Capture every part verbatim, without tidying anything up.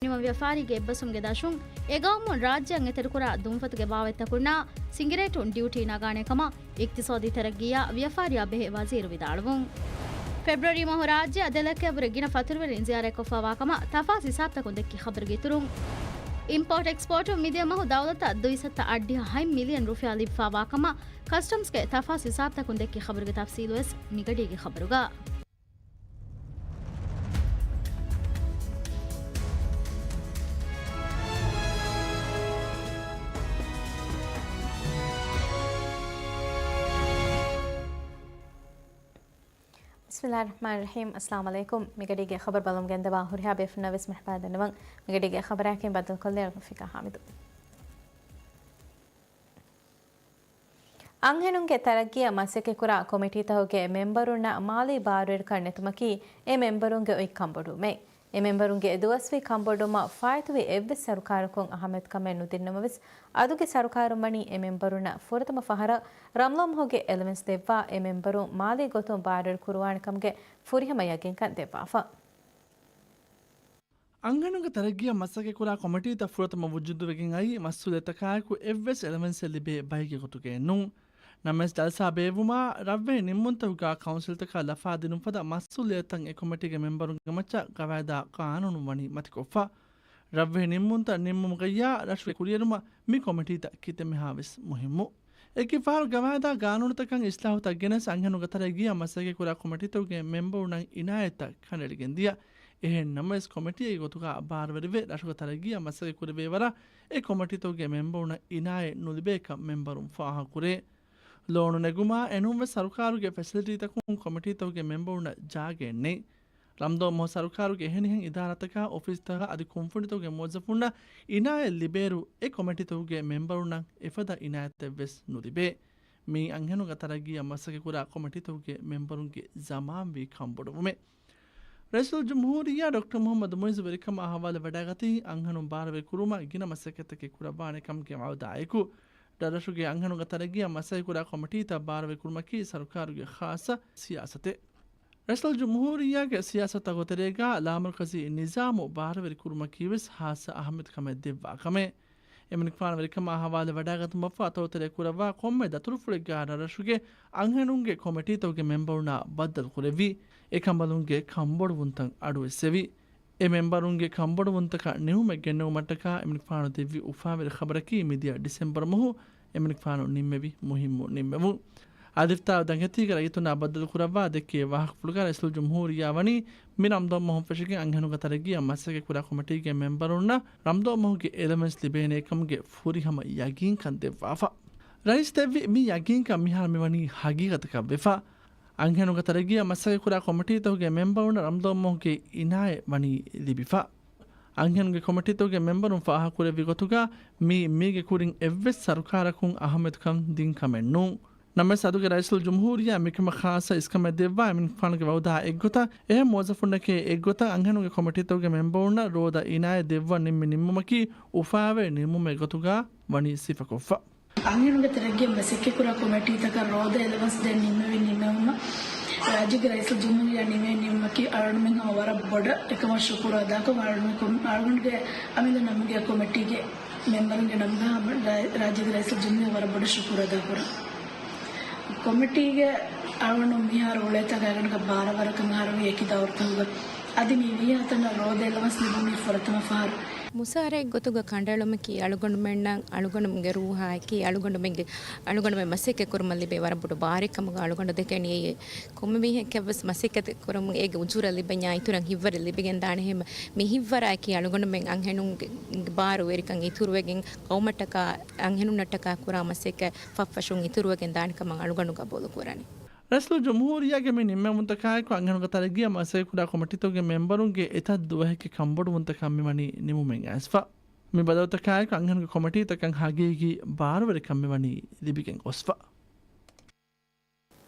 މިނިވަން ވިޔަފާރީގެ އެއްބަސްވުމުގެ ދަށުން އެ ގައުމުން ރާއްޖެއަށް އެތެރެކުރާ ދުންފަތުގެ ބާވަތްތަކުންނާ ސިނގިރޭޓުން ޑިއުޓީ ނަގާނެ ކަމަށް އިޤްތިޞާދީ ތަރައްގީއާ ވިޔަފާރިއާ ބެހޭ ވަޒީރު ވިދާޅުވުން. ފެބްރުއަރީ މަހު ރާއްޖެއަށް ދެ ލައްކައަށްވުރެ ގިނަ ފަތުރުވެރިން ޒިޔާރަތްކޮށްފާވާ ކަމަށް ތަފާސް ހިސާބުތަކުން ދެއްކި ޚަބަރުގެ އިތުރުން، އިމްޕޯޓް އެކްސްޕޯޓުން މިދިޔަ މަހު ދައުލަތަށް ދުއިސައްތަ އަށްޑިހަ ހަތް މިލިއަން ރުފިޔާ ލިބިފާވާ ކަމަށް ކަސްޓަމްސްގެ ތަފާސް ހިސާބުތަކުން ދެއްކި ޚަބަރުގެ ތަފްސީލުވެސް މިގަޑީގެ ޚަބަރުގަ. بسم الله الرحمن الرحيم. السلام عليكم. މިގަޑީގެ ޚަބަރު ބަލަމުން ގެންދަވާ ހުރިހާ ބޭފުންނަށް ވެސް މަރުޙަބާ ދަންނަވަން. މިގަޑީގެ ޚަބަރާއެކީ ބައްދަލުކޮށްލި ރަފީޤާ ޙާމިދު. އަންހެނުންގެ ތަރައްގީއަށް މަސައްކަތްކުރާ ކޮމިޓީތަކުގެ މެމްބަރުންނަށް މާލީ ބާރުވެރިކަން ނެތުމަކީ އެ މެމްބަރުންގެ އޮތް ކަންބޮޑުވުމެއް. އެ މެމްބަރުންގެ ދުވަސްވީ ކަންބޮޑުވުމަށް ފާއިތުވި އެއްވެސް ސަރުކާރަކުން އަހައްމިޔަތުކަމެއް ނުދިންނަމަވެސް، އަދުގެ ސަރުކާރުން ވަނީ އެ މެމްބަރުންނަށް ފުރަތަމަ ފަހަރަށް ރަމްޟާން މަހުގެ އެލަވެންސް ދެއްވާ، އެ މެމްބަރުން މާލީ ގޮތުން ބާރުވެރި ކުރުވާނެ ކަމުގެ ފުރިހަމަ ޔަގީންކަން ދެއްވާފަ. އަންހެނުންގެ ތަރައްގީއަށް މަސައްކަތްކުރާ ކޮމިޓީތައް ފުރަތަމަ ވުޖޫދުވެގެން އައީ މަސްއޫލިއްޔަތަކާއެކު އެއްވެސް އެލަވެންސެއް ލިބޭ ބައެއްގެ ގޮތުގައެއް ނޫން. ނަމަވެސް، ޖަލްސާ ބޭއްވުމާ، ރަށްވެހި ނިންމުންތަކުގާ ކައުންސިލްތަކަށް ލަފާ ދިނުން ފަދަ މަސްއޫލިއްޔަތުތައް އެ ކޮމިޓީގެ މެމްބަރުންގެ މައްޗަށް ގަވާއިދާ ގާނޫނުން ވަނީ މަތިކޮށްފަ. ރަށްވެހި ނިންމުންތައް ނިންމުމުގައްޔާ ރަށުގެ ކުރިއެރުމަށް މި ކޮމިޓީތައް ކިތަންމެހާވެސް މުހިއްމު. އެކި ފަހަރު ގަވާއިދާ ގާނޫނުތަކަށް އިސްލާހުތައް ގެނެސް އަންހެނުންގެ ތަރައްގީއަށް މަސައްކަތްކުރާ ކޮމިޓީތަކުގެ މެމްބަރުންނަށް އިނާޔަތްތައް ކަނޑައެޅިގެން ދިޔަ. އެހެން ނަމަވެސް، ކޮމިޓީއެއްގެ ގޮތުގަ ބާރުވެރިވެ، ރަށުގެ ތަރައްގީއަށް މަސައްކަތް ކުރެވޭ ވަރަށް އެ ކޮމިޓީތަކުގެ މެމްބަރުންނަށް އިނާޔަތް ނުލިބޭކަން މެމްބަރުން ފާހަގަކުރޭ. ލޯނު ނެގުމާ އެނޫންވެސް ސަރުކާރުގެ ފެސިލިޓީތަކުން ކޮމިޓީތަކުގެ މެމްބަރުންނަށް ޖާގައެއް ނެތް. ރަމްޟާން މަހު ސަރުކާރުގެ އެހެނިހެން އިދާރާތަކާ އޮފީސްތަކާ އަދި ކުންފުނިތަކުގެ މުވައްޒަފުންނަށް އިނާޔަތް ލިބޭއިރު، އެ ކޮމިޓީތަކުގެ މެމްބަރުންނަށް އެފަދަ އިނާޔަތެއްވެސް ނުލިބޭ. މިއީ އަންހެނުންގެ ތަރައްގީއަށް މަސައްކަތްކުރާ ކޮމިޓީތަކުގެ މެމްބަރުންގެ ޒަމާންވީ ކަންބޮޑުވުމެއް. ރައީސުލްޖުމްހޫރިއްޔާ ޑޮކްޓަރ މުޙައްމަދު މުޢިއްޒު ވެރިކަމާ ހަވާލުވެވަޑައިގަތީ، އަންހެނުން ބާރުވެރިކުރުމަށް ގިނަ މަސައްކަތްތަކެއް ކުރައްވާނެ ކަމުގެ ވަޢުދާއެކު، ރަށްރަށުގެ އަންހެނުންގެ ތަރައްގީއަށް މަސައްކަތްކުރާ ކޮމިޓީތައް ބާރުވެރިކުރުމަކީ ސަރުކާރުގެ ޚާއްޞަ ސިޔާސަތެއް. ރައީސުލްޖުމްހޫރިއްޔާގެ ސިޔާސަތުތަކުގެ ތެރޭގާ ލާމަރުކަޒީ ނިޒާމު ބާރުވެރިކުރުމަކީވެސް ހާއްސަ އަހައްމިޔަތުކަމެއް ދެއްވާ ކަމެއް. އެމަނިކުފާނު ވެރިކަމާ ހަވާލުވެވަޑައިގަތުމަށްފަހު އަތޮޅުތެރޭ ކުރައްވާ ކޮންމެ ދަތުރުފުޅެއްގާ ރަށްރަށުގެ އަންހެނުންގެ ކޮމިޓީތަކުގެ މެމްބަރުންނާ ބައްދަލުކުރެއްވި. އެކަނބަލުންގެ ކަންބޮޑުވުންތައް އަޑުއެއްސެވި. އެ މެމްބަރުންގެ ކަންބޮޑުވުންތަކަށް ނިމުމެއް ގެންނެވުމަށްޓަކާ އެމަނިކުފާނު ދެއްވި އުފާވެރި ޚަބަރަކީ މިދިޔަ ޑިސެމްބަރު މަހު އެމަނިކުފާނު ނިންމެވި މުހިއްމު ނިންމެވުން. އާދިފްތާ ދަނގެތީގެ ރައްޔިތުންނާ ބައްދަލުކުރައްވާ ދެއްކޭ ވާހަކަފުޅުގަ ރައީސުލްޖުމްހޫރިއްޔާ ވަނީ މި ރަމްޟާން މަހުން ފެށިގެން އަންހެނުންގެ ތަރައްގީއަށް މަސައްކަތްކުރާ ކޮމިޓީގެ މެމްބަރުންނަށް ރަމްޟާން މަހުގެ އެލަވެންސް ލިބޭނޭ ކަމުގެ ފުރިހަމަ ޔަގީންކަން ދެއްވާފަ. ރައީސް ދެއްވި މި ޔަގީންކަން މިހާރު މިވަނީ ހަގީގަތަކަށްވެފަ. އަންހެނުންގެ ތަރައްގީއަށް މަސައްކަތްކުރާ ކޮމިޓީތަކުގެ މެމްބަރުންނަށް ރަމްޟާން މަހުގެ އިނާޔަތް ވަނީ ލިބިފަ. އަންހެނުންގެ ކޮމިޓީތަކުގެ މެމްބަރުން ފާހަގަކުރެއްވި ގޮތުގަ މިއީ މީގެ ކުރިން އެއްވެސް ސަރުކާރަކުން އަހައްމިޔަތުކަން ދިން ކަމެއް ނޫން. ނަމަވެސް އަދުގެ ރައީސުލްޖުމްހޫރިއްޔާ މިކަމަށް ޚާއްޞަ އިސްކަމެއް ދެއްވާ އެމަނިކުފާނުގެ ވަޢުދާ އެއްގޮތަށް އެހެން މުވައްޒަފުންނެކޭ އެއްގޮތަށް އަންހެނުންގެ ކޮމިޓީތަކުގެ މެމްބަރުންނަށް ރޯދަ އިނާޔަތް ދެއްވަން ނިންމި ނިންމުމަކީ އުފާވެރި ނިންމުމެއް ގޮތުގަ ވަނީ ސިފަކޮށްފަ. އަންހެނުންގެ ތަރައްގީއަށް މަސައްކަތްކުރާ ކޮމިޓީތަކަށް ރޯދަ އެލަވަންސް ދޭން ނިންމެވި ނިންމެވުމަށް ރާއްޖޭގެ ރައީސުލްޖުމްހޫރިއްޔާ ނިމޭ ނިންމުމަކީ އަޅުގަނޑުމެން ހަމަ ވަރަށް ބޮޑަށް އެކަމަށް ޝުކުރު އަދާކޮށް އަޅުގަނޑު ކޮމި-، އަޅުގަނޑުގެ އަމިއްލަ ނަމުގެ ކޮމިޓީގެ މެމްބަރުންގެ ނަމުގަ ހަމަ ރާ-، ރާއްޖޭގެ ރައީސުލްޖުމްހޫރިއްޔާ ވަރަށް ބޮޑަށް ޝުކުރު އަދާކުރަން. ކޮމިޓީގެ އަޅުގަނޑު މިހާރު އުޅޭތާ ގާތްގަނޑަކަށް ބާރަ ވަރަކަށް އަހަރު ވީ އެކި ދައުރުތަކުގަ. އަދި މި ވީހާތަނަށް ރޯދަ އެލަވަންސް ލިބުނީ ފުރަތަމަ ފަހަރު. މުސާރައެއް ގޮތުގަ ކަނޑައެޅުމަކީ އަޅުގަނޑުމެންނަށް، އަޅުގަނޑުމެންގެ ރޫހާއެކީ، އަޅުގަނޑުމެންގެ، އަޅުގަނޑުމެން މަސައްކަތް ކުރުމަށް ލިބޭ ވަރަށް ބޮޑު ބާރެއް ކަމުގަ އަޅުގަނޑު ދެކެނީ. އެއީ ކޮންމެ މީހެއްގެވެސް މަސައްކަތް ކުރުމުން އޭގެ އުޖޫރަ ލިބެންޏާ އިތުރަށް ހިތްވަރެއް ލިބިގެން ދާނެ. އެހެން މި ހިތްވަރާއެކީ އަޅުގަނޑުމެން އަންހެނުންގެ ބާރުވެރިކަން އިތުރުވެގެން ޤައުމަށްޓަކާ، އަންހެނުންނަށްޓަކާ ކުރާ މަސައްކަތް ފަށްފަށުން އިތުރުވެގެން ދާނެ ކަމަށް އަޅުގަނޑު ގަބޫލު ކުރަނީ. ރައީސުލްޖުމްހޫރިއްޔާގެ މި ނިންމެވުންތަކާއެކު އަންހެނުންގެ ތަރައްގީއަށް މަސައްކަތްކުރާ ކޮމިޓީތަކުގެ މެމްބަރުންގެ އެތައް ދުވަހެއްގެ ކަންބޮޑުވުންތަކަށް މިވަނީ ނިމުމެއް އައިސްފަ. މި ބަދަލުތަކާއެކު އަންހެނުންގެ ކޮމިޓީތަކަށް ހަގީގީ ބާރުވެރިކަން މިވަނީ ލިބިގެން ގޮސްފަ.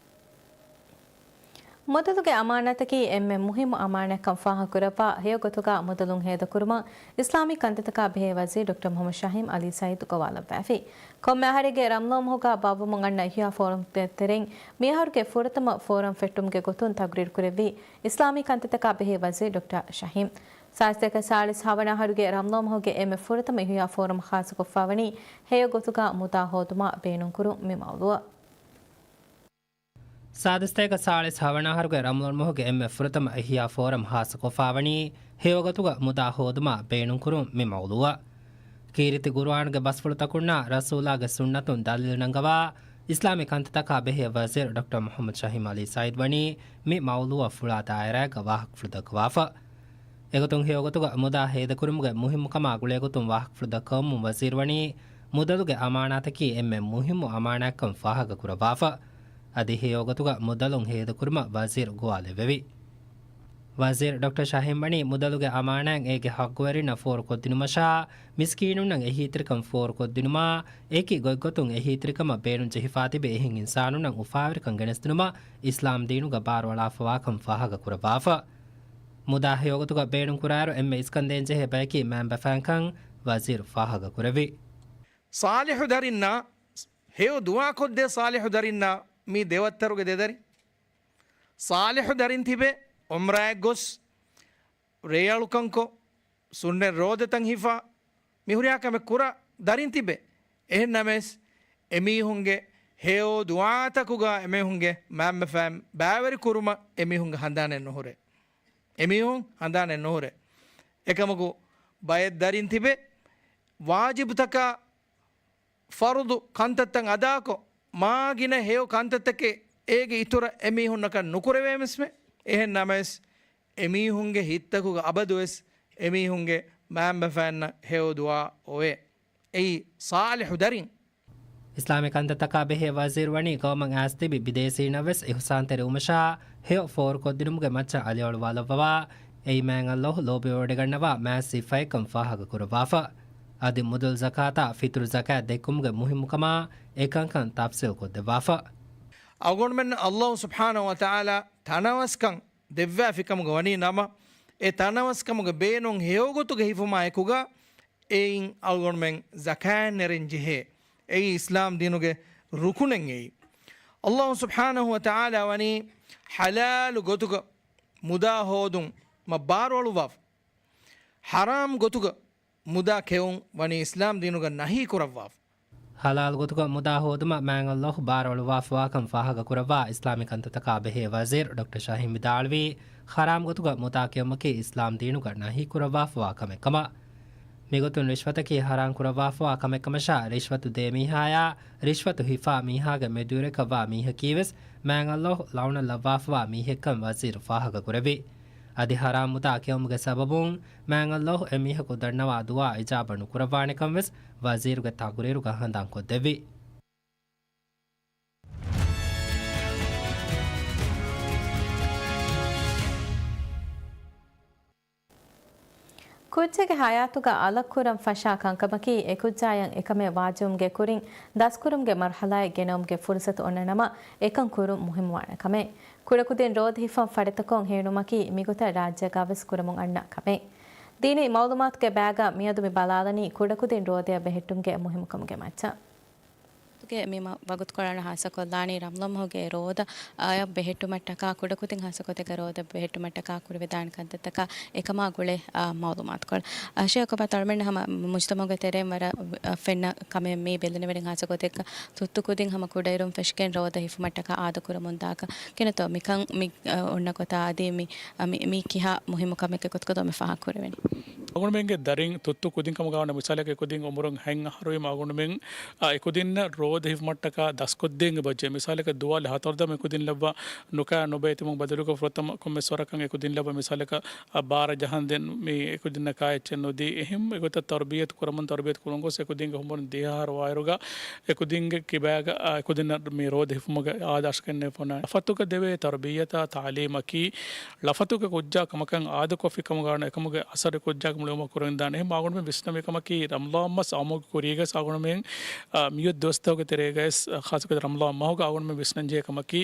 މުދަލުގެ އަމާނާތަކީ އެންމެ މުހިއްމު އަމާނާތްކަން ފާހަގަކުރައްވާ، ހެޔޮ ގޮތުގަ މުދަލުން ހޭދަކުރުމަށް އިސްލާމީ ކަންތައްތަކާ ބެހޭ ވަޒީރު ޑޮކްޓަރ މުޙައްމަދު ޝަހީމް އަލީ ސައީދު ގޮވާލައްވައިފި. ކޮންމެ އަހަރެއްގެ ރަމްޟާން މަހުގަ ބާއްވަމުން އަންނަ އިޙްޔާ ފޯރަމް ތެ-، ތެރެއިން މިއަހަރުގެ ފުރަތަމަ ފޯރަމް ފެއްޓުމުގެ ގޮތުން ތަގުރީރު ކުރެއްވީ އިސްލާމީ ކަންތައްތަކާ ބެހޭ ވަޒީރު ޑޮކްޓަރ ޝަހީމް. ސާދަ ސަތޭކަ ސާޅީސް ހަވަނަ އަހަރުގެ ރަމަޟާން މަހުގެ އެންމެ ފުރަތަމަ އިޙްޔާ ފޯރަމް ޚާއްޞަކޮށްފާވަނީ ހެޔޮ ގޮތުގަ މުދާ ހޯދުމަށް ބޭނުންކުރުން މި މައުޟޫޢަށް. ސާދަ ސަތޭކަ ސާޅީސް ހަވަނަ އަހަރުގެ ރަމަޟާން މަހުގެ އެންމެ ފުރަތަމަ އިޙްޔާ ފޯރަމް ޚާއްޞަކޮށްފާވަނީ ހެޔޮ ގޮތުގަ މުދާ ހޯދުމަށް ބޭނުންކުރުން މި މައުޟޫޢަށް. ކީރިތި ޤުރުއާނުގެ ބަސްފުޅުތަކުންނާ ރަސޫލާގެ ސުންނަތުން ދަލީލު ނަންގަވާ، އިސްލާމީ ކަންތައްތަކާ ބެހޭ ވަޒީރު ޑޮކްޓަރ މުޙައްމަދު ޝާހީމް ޢަލީ ސަޢީދު ވަނީ މި މައުޟޫޢަށް ފުޅާ ދާއިރާއެއްގަ ވާހަކަފުޅު ދައްކަވާފަ. އެގޮތުން ހެޔޮގޮތުގަ މުދާ ހޭދަކުރުމުގެ މުހިއްމުކަމާ ގުޅޭގޮތުން ވާހަކަފުޅު ދައްކަވަމުން ވަޒީރު ވަނީ، މުދަލުގެ އަމާނާތަކީ އެންމެ މުހިއްމު އަމާނާތްކަން ފާހަގަކުރައްވާފަ. އަދި ހެޔޮގޮތުގަ މުދަލުން ހޭދަކުރުމަށް ވަޒީރު ގޮވާލެއްވެވި. ވަޒީރު ޑޮކްޓަރ ޝާހީމް ވަނީ މުދަލުގެ އަމާނާތް އޭގެ ޙައްޤުވެރިންނަށް ފޯރުކޮށްދިނުމަށާ، މިސްކީނުންނަށް އެހީތެރިކަން ފޯރުކޮށްދިނުމާ، އެކި ގޮތްގޮތުން އެހީތެރިކަމަށް ބޭނުން ޖެހިފާ ތިބި އެހެން އިންސާނުންނަށް އުފާވެރިކަން ގެނެސްދިނުމަށް އިސްލާމް ދީނުގަ ބާރުއަޅާފަވާކަން ފާހަގަކުރައްވާފަ. މުދާ ހެޔޮގޮތުގަ ބޭނުންކުރާއިރު އެންމެ އިސްކަންދޭންޖެހޭ ބަޔަކީ މައިންބަފައިންކަން ވަޒީރު ފާހަގަކުރެއްވި. ޞާލިޙު ދަރިންނާ، ހެޔޮ ދުޢާކޮށްދޭ ޞާލިޙު ދަރިންނާ މީ ދެވައްތަރުގެ ދެދަރި. ޞާލިޙު ދަރިން ތިބެ ޢުމްރާއަށް ގޮސް، ރޭއަޅުކަންކޮށް، ސުންނަތް ރޯދަތައް ހިފާ، މި ހުރިހާ ކަމެއް ކުރާ ދަރިން ތިބެ. އެހެން ނަމަވެސް، އެމީހުންގެ ހެޔޮ ދުޢާތަކުގަ އެމީހުންގެ މައިންބަފައިން ބައިވެރި ކުރުމަށް އެމީހުންގެ ހަނދާނެއް ނުހުރޭ. އެމީހުން ހަނދާނެއް ނުހުރޭ. އެކަމަކު، ބައެއް ދަރިން ތިބެ ވާޖިބުތަކާ ފަރުޟު ކަންތައްތައް އަދާކޮށް، މާ ގިނަ ހެޔޮ ކަންތައްތަކެއް އޭގެ އިތުރަށް އެމީހުންނަކަށް ނުކުރެވޭމެސްމެ. އެހެން ނަމަވެސް، އެމީހުންގެ ހިތްތަކުގަ އަބަދުވެސް އެމީހުންގެ މައިންބަފައިންނަށް ހެޔޮ ދުޢާ އޮވޭ. އެއީ ޞާލިޙު ދަރިން. އިސްލާމީ ކަންތައްތަކާ ބެހޭ ވަޒީރު ވަނީ ގައުމަށް އައިސް ތިބި ބިދޭސީންނަށް ވެސް އިޙުސާންތެރިވުމަށާ، ހެޔޮ ފޯރުކޮށްދިނުމުގެ މައްޗަށް އަލިއަޅުވާލައްވަވާ، އެއީ މާތް ﷲ ލޯބިވެވޮޑިގަންނަވާ މާތް ސިފައެއްކަން ފާހަގަކުރައްވާފަ. އަދި މުދަލު ޒަކާތާ ފިތުރު ޒަކާތް ދެއްކުމުގެ މުހިއްމުކަމާ އެކަންކަން ތަފްޞީލްކޮށްދެއްވާފަ. އަޅުގަނޑުމެން ﷲ ސުބްޙާނަހޫ ވަތަޢާލާ ތަނަވަސްކަން ދެއްވާފިކަމުގަ ވަނީ ނަމަ، އެ ތަނަވަސްކަމުގެ ބޭނުން ހެޔޮގޮތުގަ ހިފުމާ އެކުގަ، އެއިން އަޅުގަނޑުމެން ޒަކާތް ނެރެން ޖެހޭ. އެއީ އިސްލާމް ދީނުގެ ރުކުނެއް އެއީ. ﷲ ސުބްޙާނަހޫ ވަތަޢާލާ ވަނީ ޙަލާލު ގޮތުގަ މުދާ ހޯދުމަށް ބާރުއަޅުއްވާފަ. ޙަރާމް ގޮތުގަ މުދާ ކެއުން ވަނީ އިސްލާމް ދީނުގަ ނަހީ ކުރައްވާފަ. ޙަލާލު ގޮތުގަ މުދާ ހޯދުމަށް މާތް ﷲ ބާރުއަޅުއްވާފަވާކަން ފާހަގަކުރައްވާ އިސްލާމީ ކަންތައްތަކާ ބެހޭ ވަޒީރު ޑޮކްޓަރ ޝާހީމް ވިދާޅުވީ، ޙަރާމް ގޮތުގަ މުދާ ކެއުމަކީ އިސްލާމް ދީނުގަ ނަހީ ކުރައްވާފަވާ ކަމެއް ކަމަށް. މިގޮތުން ރިޝްވަތަކީ ޙަރާމް ކުރައްވާފަވާ ކަމެއް ކަމަށާ، ރިޝްވަތު ދޭ މީހާޔާ ރިޝްވަތު ހިފާ މީހާގެ މެދުއިރަކަށްވާ މީހަކީވެސް މާތް ﷲ ލަޢުނަތް ލައްވާފަވާ މީހެއްކަން ވަޒީރު ފާހަގަކުރެއްވި. އަދި ޙަރާމް މުދާ ކެއުމުގެ ސަބަބުން މާތް ﷲ އެމީހަކު ދަންނަވާ ދުޢާ އިޖާބަ ނުކުރައްވާނެކަން ވެސް ވަޒީރުގެ ތަޤުރީރުގަ ހަނދާންކޮށްދެއްވި. ކުއްޖެއްގެ ޙަޔާތުގަ އަލަށް ކުރަން ފަށާ ކަންކަމަކީ، އެކުއްޖާޔަށް އެކަމެއް ވާޖިބުވުމުގެ ކުރިން ދަސްކުރުމުގެ މަރުޙަލާއެއް ގެނައުމުގެ ފުރުޞަތު އޮންނަ ނަމަ، އެކަން ކުރުން މުހިއްމުވާނެ ކަމެއް. ކުޑަކުދިން ރޯދަ ހިފަން ފަރިތަކުން ހޭނުމަކީ، މިގޮތަށް ރާއްޖޭގަވެސް ކުރަމުން އަންނަ ކަމެއް. ދީނީ މަޢުލޫމާތުގެ ބައިގަ މިއަދު މި ބަލާލަނީ، ކުޑަކުދިން ރޯދަޔަށް ބެހެއްޓުމުގެ މުހިއްމުކަމުގެ މައްޗަށް. ގެ މި މަ-، ވަގުތުކޮޅާނަ ހާއްސަކޮށްލާނީ ރަމަޟާން މަހުގެ ރޯދަ، އާ، ބެހެއްޓުމަށްޓަކާ، ކުޑަކުދިން ހާއްސަކޮށް ދެގަ ރޯދަ ބެހެއްޓުމަށްޓަކާ ކުރެވިދާނެ ކަންތައްތަކާ އެކަމާ ގުޅޭ، އާ، މަޢުލޫމާތުކޮޅު. އަށެއް އަކުބާ ތަޅުމެން ހަމަ މުޖްތަމަޢުގެ ތެރެއިން ވަރަށް، އަ، ފެންނަ ކަމެއް މީ ބެލެނިވެރިން ހާއްސަކޮށް ދެގަ ތުއްތު ކުދިން ހަމަ ކުޑައިރުން ފެށިގެން ރޯދަ ހިފުމަށްޓަކާ އާދަކުރަމުންދާކަށް. ކިނަތޯ މިކަން މި، އަ، އޮންނަ ގޮތާ އަދި މި، އަ، މި، މީ ކިހާ މުހިއްމު ކަމެއްގެ ގޮތުގަތޯ މި ފާހަގަކުރެވެނީ. އަޅުގަނޑުމެންގެ ދަރިން ތުއްތު ކުދިން ކަމުގަ ވަނީ މިސާލަކަށް އެކުދިން އުމުރުން ހަތް އަހަރުވީމަ އަޅުގަނޑުމެން، އާ، އެކުދިންނަށް ރޯދަ ހިފުމަށްޓަކާ ދަސްކޮށްދޭން އެބަޖެހޭ. މިސާލަކަށް ދުވާލު ހަތަރު ދަމު އެކުދިން ލައްވާ ނުކާ ނުބައި ތިބުމުގެ ބަދަލުގަ ފުރަތަމަ ކޮންމެސް ވަރަކަށް އެކުދިން ލައްވާ މިސާލަކަށް، އާ، ބާރަށް ޖަހަންދެން މި އެކުދިންނަކާ އެއްޗެއް ނުދީ. އެހެން އެގޮތަށް ތަރުބިޔަތު ކުރަމުން ތަރުބިޔަތު ކުރަން ގޮސް އެކުދިންގެ އުމުރުން ދިހަ އަހަރު ވާއިރުގަ އެކުދިންގެ ކިބާގަ، އާ، އެކުދިންނަށް މި ރޯދަ ހިފުމުގެ އާދަށް ގެންނެވިފަ އޮންނާނެ. ލަފަތުގަ ދެވޭ ތަރުބިޔަތާ ތަޢުލީމަކީ، ލަފަތުގެ ކުއްޖާ ކަމަކަށް އާދަކޮށްފި ކަމުގަ ވަނީ އެކަމުގެ އަސަރު ކުއްޖާގެ އުޅުމަށް ކުރެވެންދާނެ. އެހެން އަޅުގަނޑުމެން ވިސްނަންވީ ކަމަކީ، ރަމަޟާން މަސް އައުމުގެ ކުރީގަ އަޅުގަނޑުމެން، އާ، މިއޮތް ދުވަސްތަކުގެ ތެރޭގައި، އާ، ޚާއްޞަކޮށް ރަމަޟާން މަހުގަ އަޅުގަނޑުމެން ވިސްނަންޖެހޭ ކަމަކީ،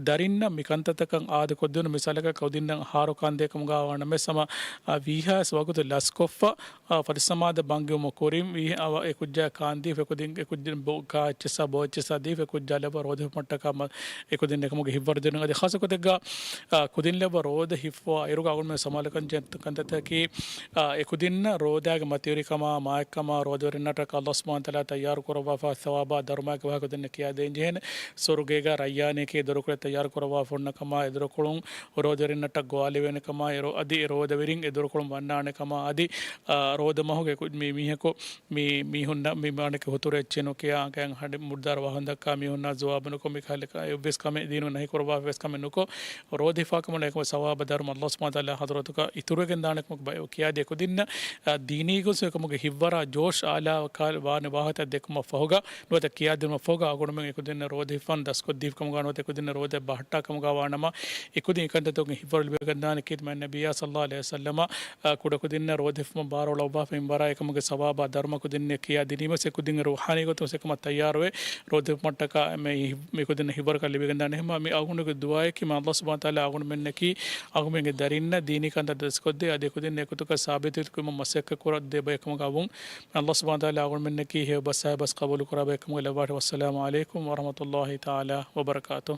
ދަރިންނަށް މި ކަންތައްތަކަށް އާދަކޮށްދިނުން. މިސާލަކަށް ކުދިންނަށް އަހަރު ކާންދޭ ކަމުގަ ވާނަމަވެސް ހަމަ، އާ، ވީހާވެސް ވަގުތު ލަސްކޮށްފަ، އާ، ފަތިސަމާދަ ބަންގިވުމަށް ކުރިން ވީ، އާ، އެކުއްޖާ ކާންދީފަ އެކުދިން، އެކުއްޖެއް ބޯ، ކާ އެއްޗެއްސާ ބޯ އެއްޗެއްސާ ދީފަ އެކުއްޖާ ލައްވާ ރޯދަ ހިފުމަށްޓަކާ މަ، އެކުދިން އެކަމުގެ ހިތްވަރު ދިނުން. އަދި ޚާއްޞަކޮށް ދެއްގާ، އާ، ކުދިން ލައްވާ ރޯދަ ހިފުވާ އިރުގަ އަޅުގަނޑުމެން ސަމާލުކަން ޖެހޭ ކަންތައްތަކަކީ، އާ، އެކުދިންނަށް ރޯދާގެ މަތިވެރިކަމާ، މާތްކަމާ، ރޯދަވެރިންނަށްޓަކާ އައްލާހު ސުބްޙާނަހޫ ވަތަޢާލާ ތައްޔާރު ކުރައްވާފަ ސަވާބާ ދަރުމައިގެ ވާހަކަ ކުދިންނަށް ކިޔާދޭން ޖެހޭނެ. ސުވަރުގޭގަ ރައްޔާނެކޭ ދޮރުކޮޅެއް ތައްޔާރު ކުރައްވާފަ ހުންނަ ކަމާ، އެ ދޮރުކޮޅުން ރޯދަވެރިންނަށްޓަށް ގޮވާލެވޭނެ ކަމާ، އެ ރޯ، އަދި އެ ރޯދަވެރިން އެ ދޮރުކޮޅުން ވަންނާނެ ކަމާ، އަދި، އާ، ރޯދަ މަހުގެ ކު، މި މީހަކު މި މީހުންނަށް މި މާނައަކީ ހުތުރު އެއްޗެއް ނުކިޔާ، އަނގައިން ހަޑި މުޑުދާރަ ވާހަކަ ދައްކާ މީހުންނާ ޖަވާބު ނުކޮށް، މި ކަހަލަ އެއްވެސް ކަމެއް ދީނުން ނަހީ ކުރައްވާފަވެސް ކަމެއް ނުކޮށް، ރޯދަ ހިފާ ކަމުން އެކަމަށް ސަވާބާ ދަރުމަ އައްލާހު ސުބްޙާނަހޫ ވަތަޢާލާ ޙަޟްރަތުގަ އިތުރުވެގެން ދާނެ ކަމަށް ބަޔަ، ކިޔާދި އެކުދިންނަށް، އާ، ދީނީ ގޮތުން އެކަމުގެ ހިތްވަރާ ޖޯޝް އާލާ ކާ ވާނެ ވާހަކަ ދެއްކުމަށް ފަހުގަ، ނުވަތަ ކިޔާދިނުމަށް ފަހުގަ އަޅުގަނޑުމެން އެކުދިންނަށް ރޯދަ ހިފަން ދަސްކޮށްދީފަ ކަމުގަ، ނުވަތަ އެކުދިންނަށް ރޯދަ ބަހައްޓާ ކަމުގަ ވާނަމަ، އެކުދިން އެކަންތައްތަކުން ހިތްވަރު ލިބިގެންދާނެ ކީރިތި މާތް ނަބިއްޔާ ޞައްލައްލާހު ޢަލައިހި ވަސައްލަމަ، އާ، ކުޑަކުދިންނަށް ރޯދަ ހިފުމަށް ބާރުއަޅައްވާފަ މިންވަރާ އެކަމުގެ ސަވާބާ ދަރުމަ ކުދިންނެއް ކިޔާ ދިނީމަސް އެކުދިން ރޫޙާނީ ގޮތުން އެކަމަށް ތައްޔާރުވެ، ރޯދަ ހިފުމަށްޓަކާ މި، މި ކުދިން ހިތްވަރުކަން ލިބިގެންދާނެ. އެހެންވީމަ މި އަޅުގަނޑުގެ ދުޢާއަކީ މާތް އައްލާހު ސުބްޙާނަހޫ ވަތަޢާލާ އަޅުގަނޑުމެންނަކީ އަޅުގަނޑުމެންގެ ދަރިންނަށް ދީނީ ކަންތައް ދަސްކޮށްދޭ، އަދި އެކުދިން އެގޮތަކަށް ސާބިތުވެ ކުރުމަށް މަސައްކަތް ކުރައްދޭ ބައެއް ކަމުގަ ވުން. މާތް އައްލާހު ސުބްޙާނަހޫ ވަތަޢާލާ އަޅުގަނޑުމެންނަކީ ހެޔޮ ބަސް ހަޔަ ބަސް ޤަބޫލު ކުރާ ބައެއް ކަމުގަ ލައްވާށި. ވައްސަލާމު ޢަލައިކުމް ވަރަޙްމަތުﷲ ތަޢާލާ ވަބަރަކާތުހު.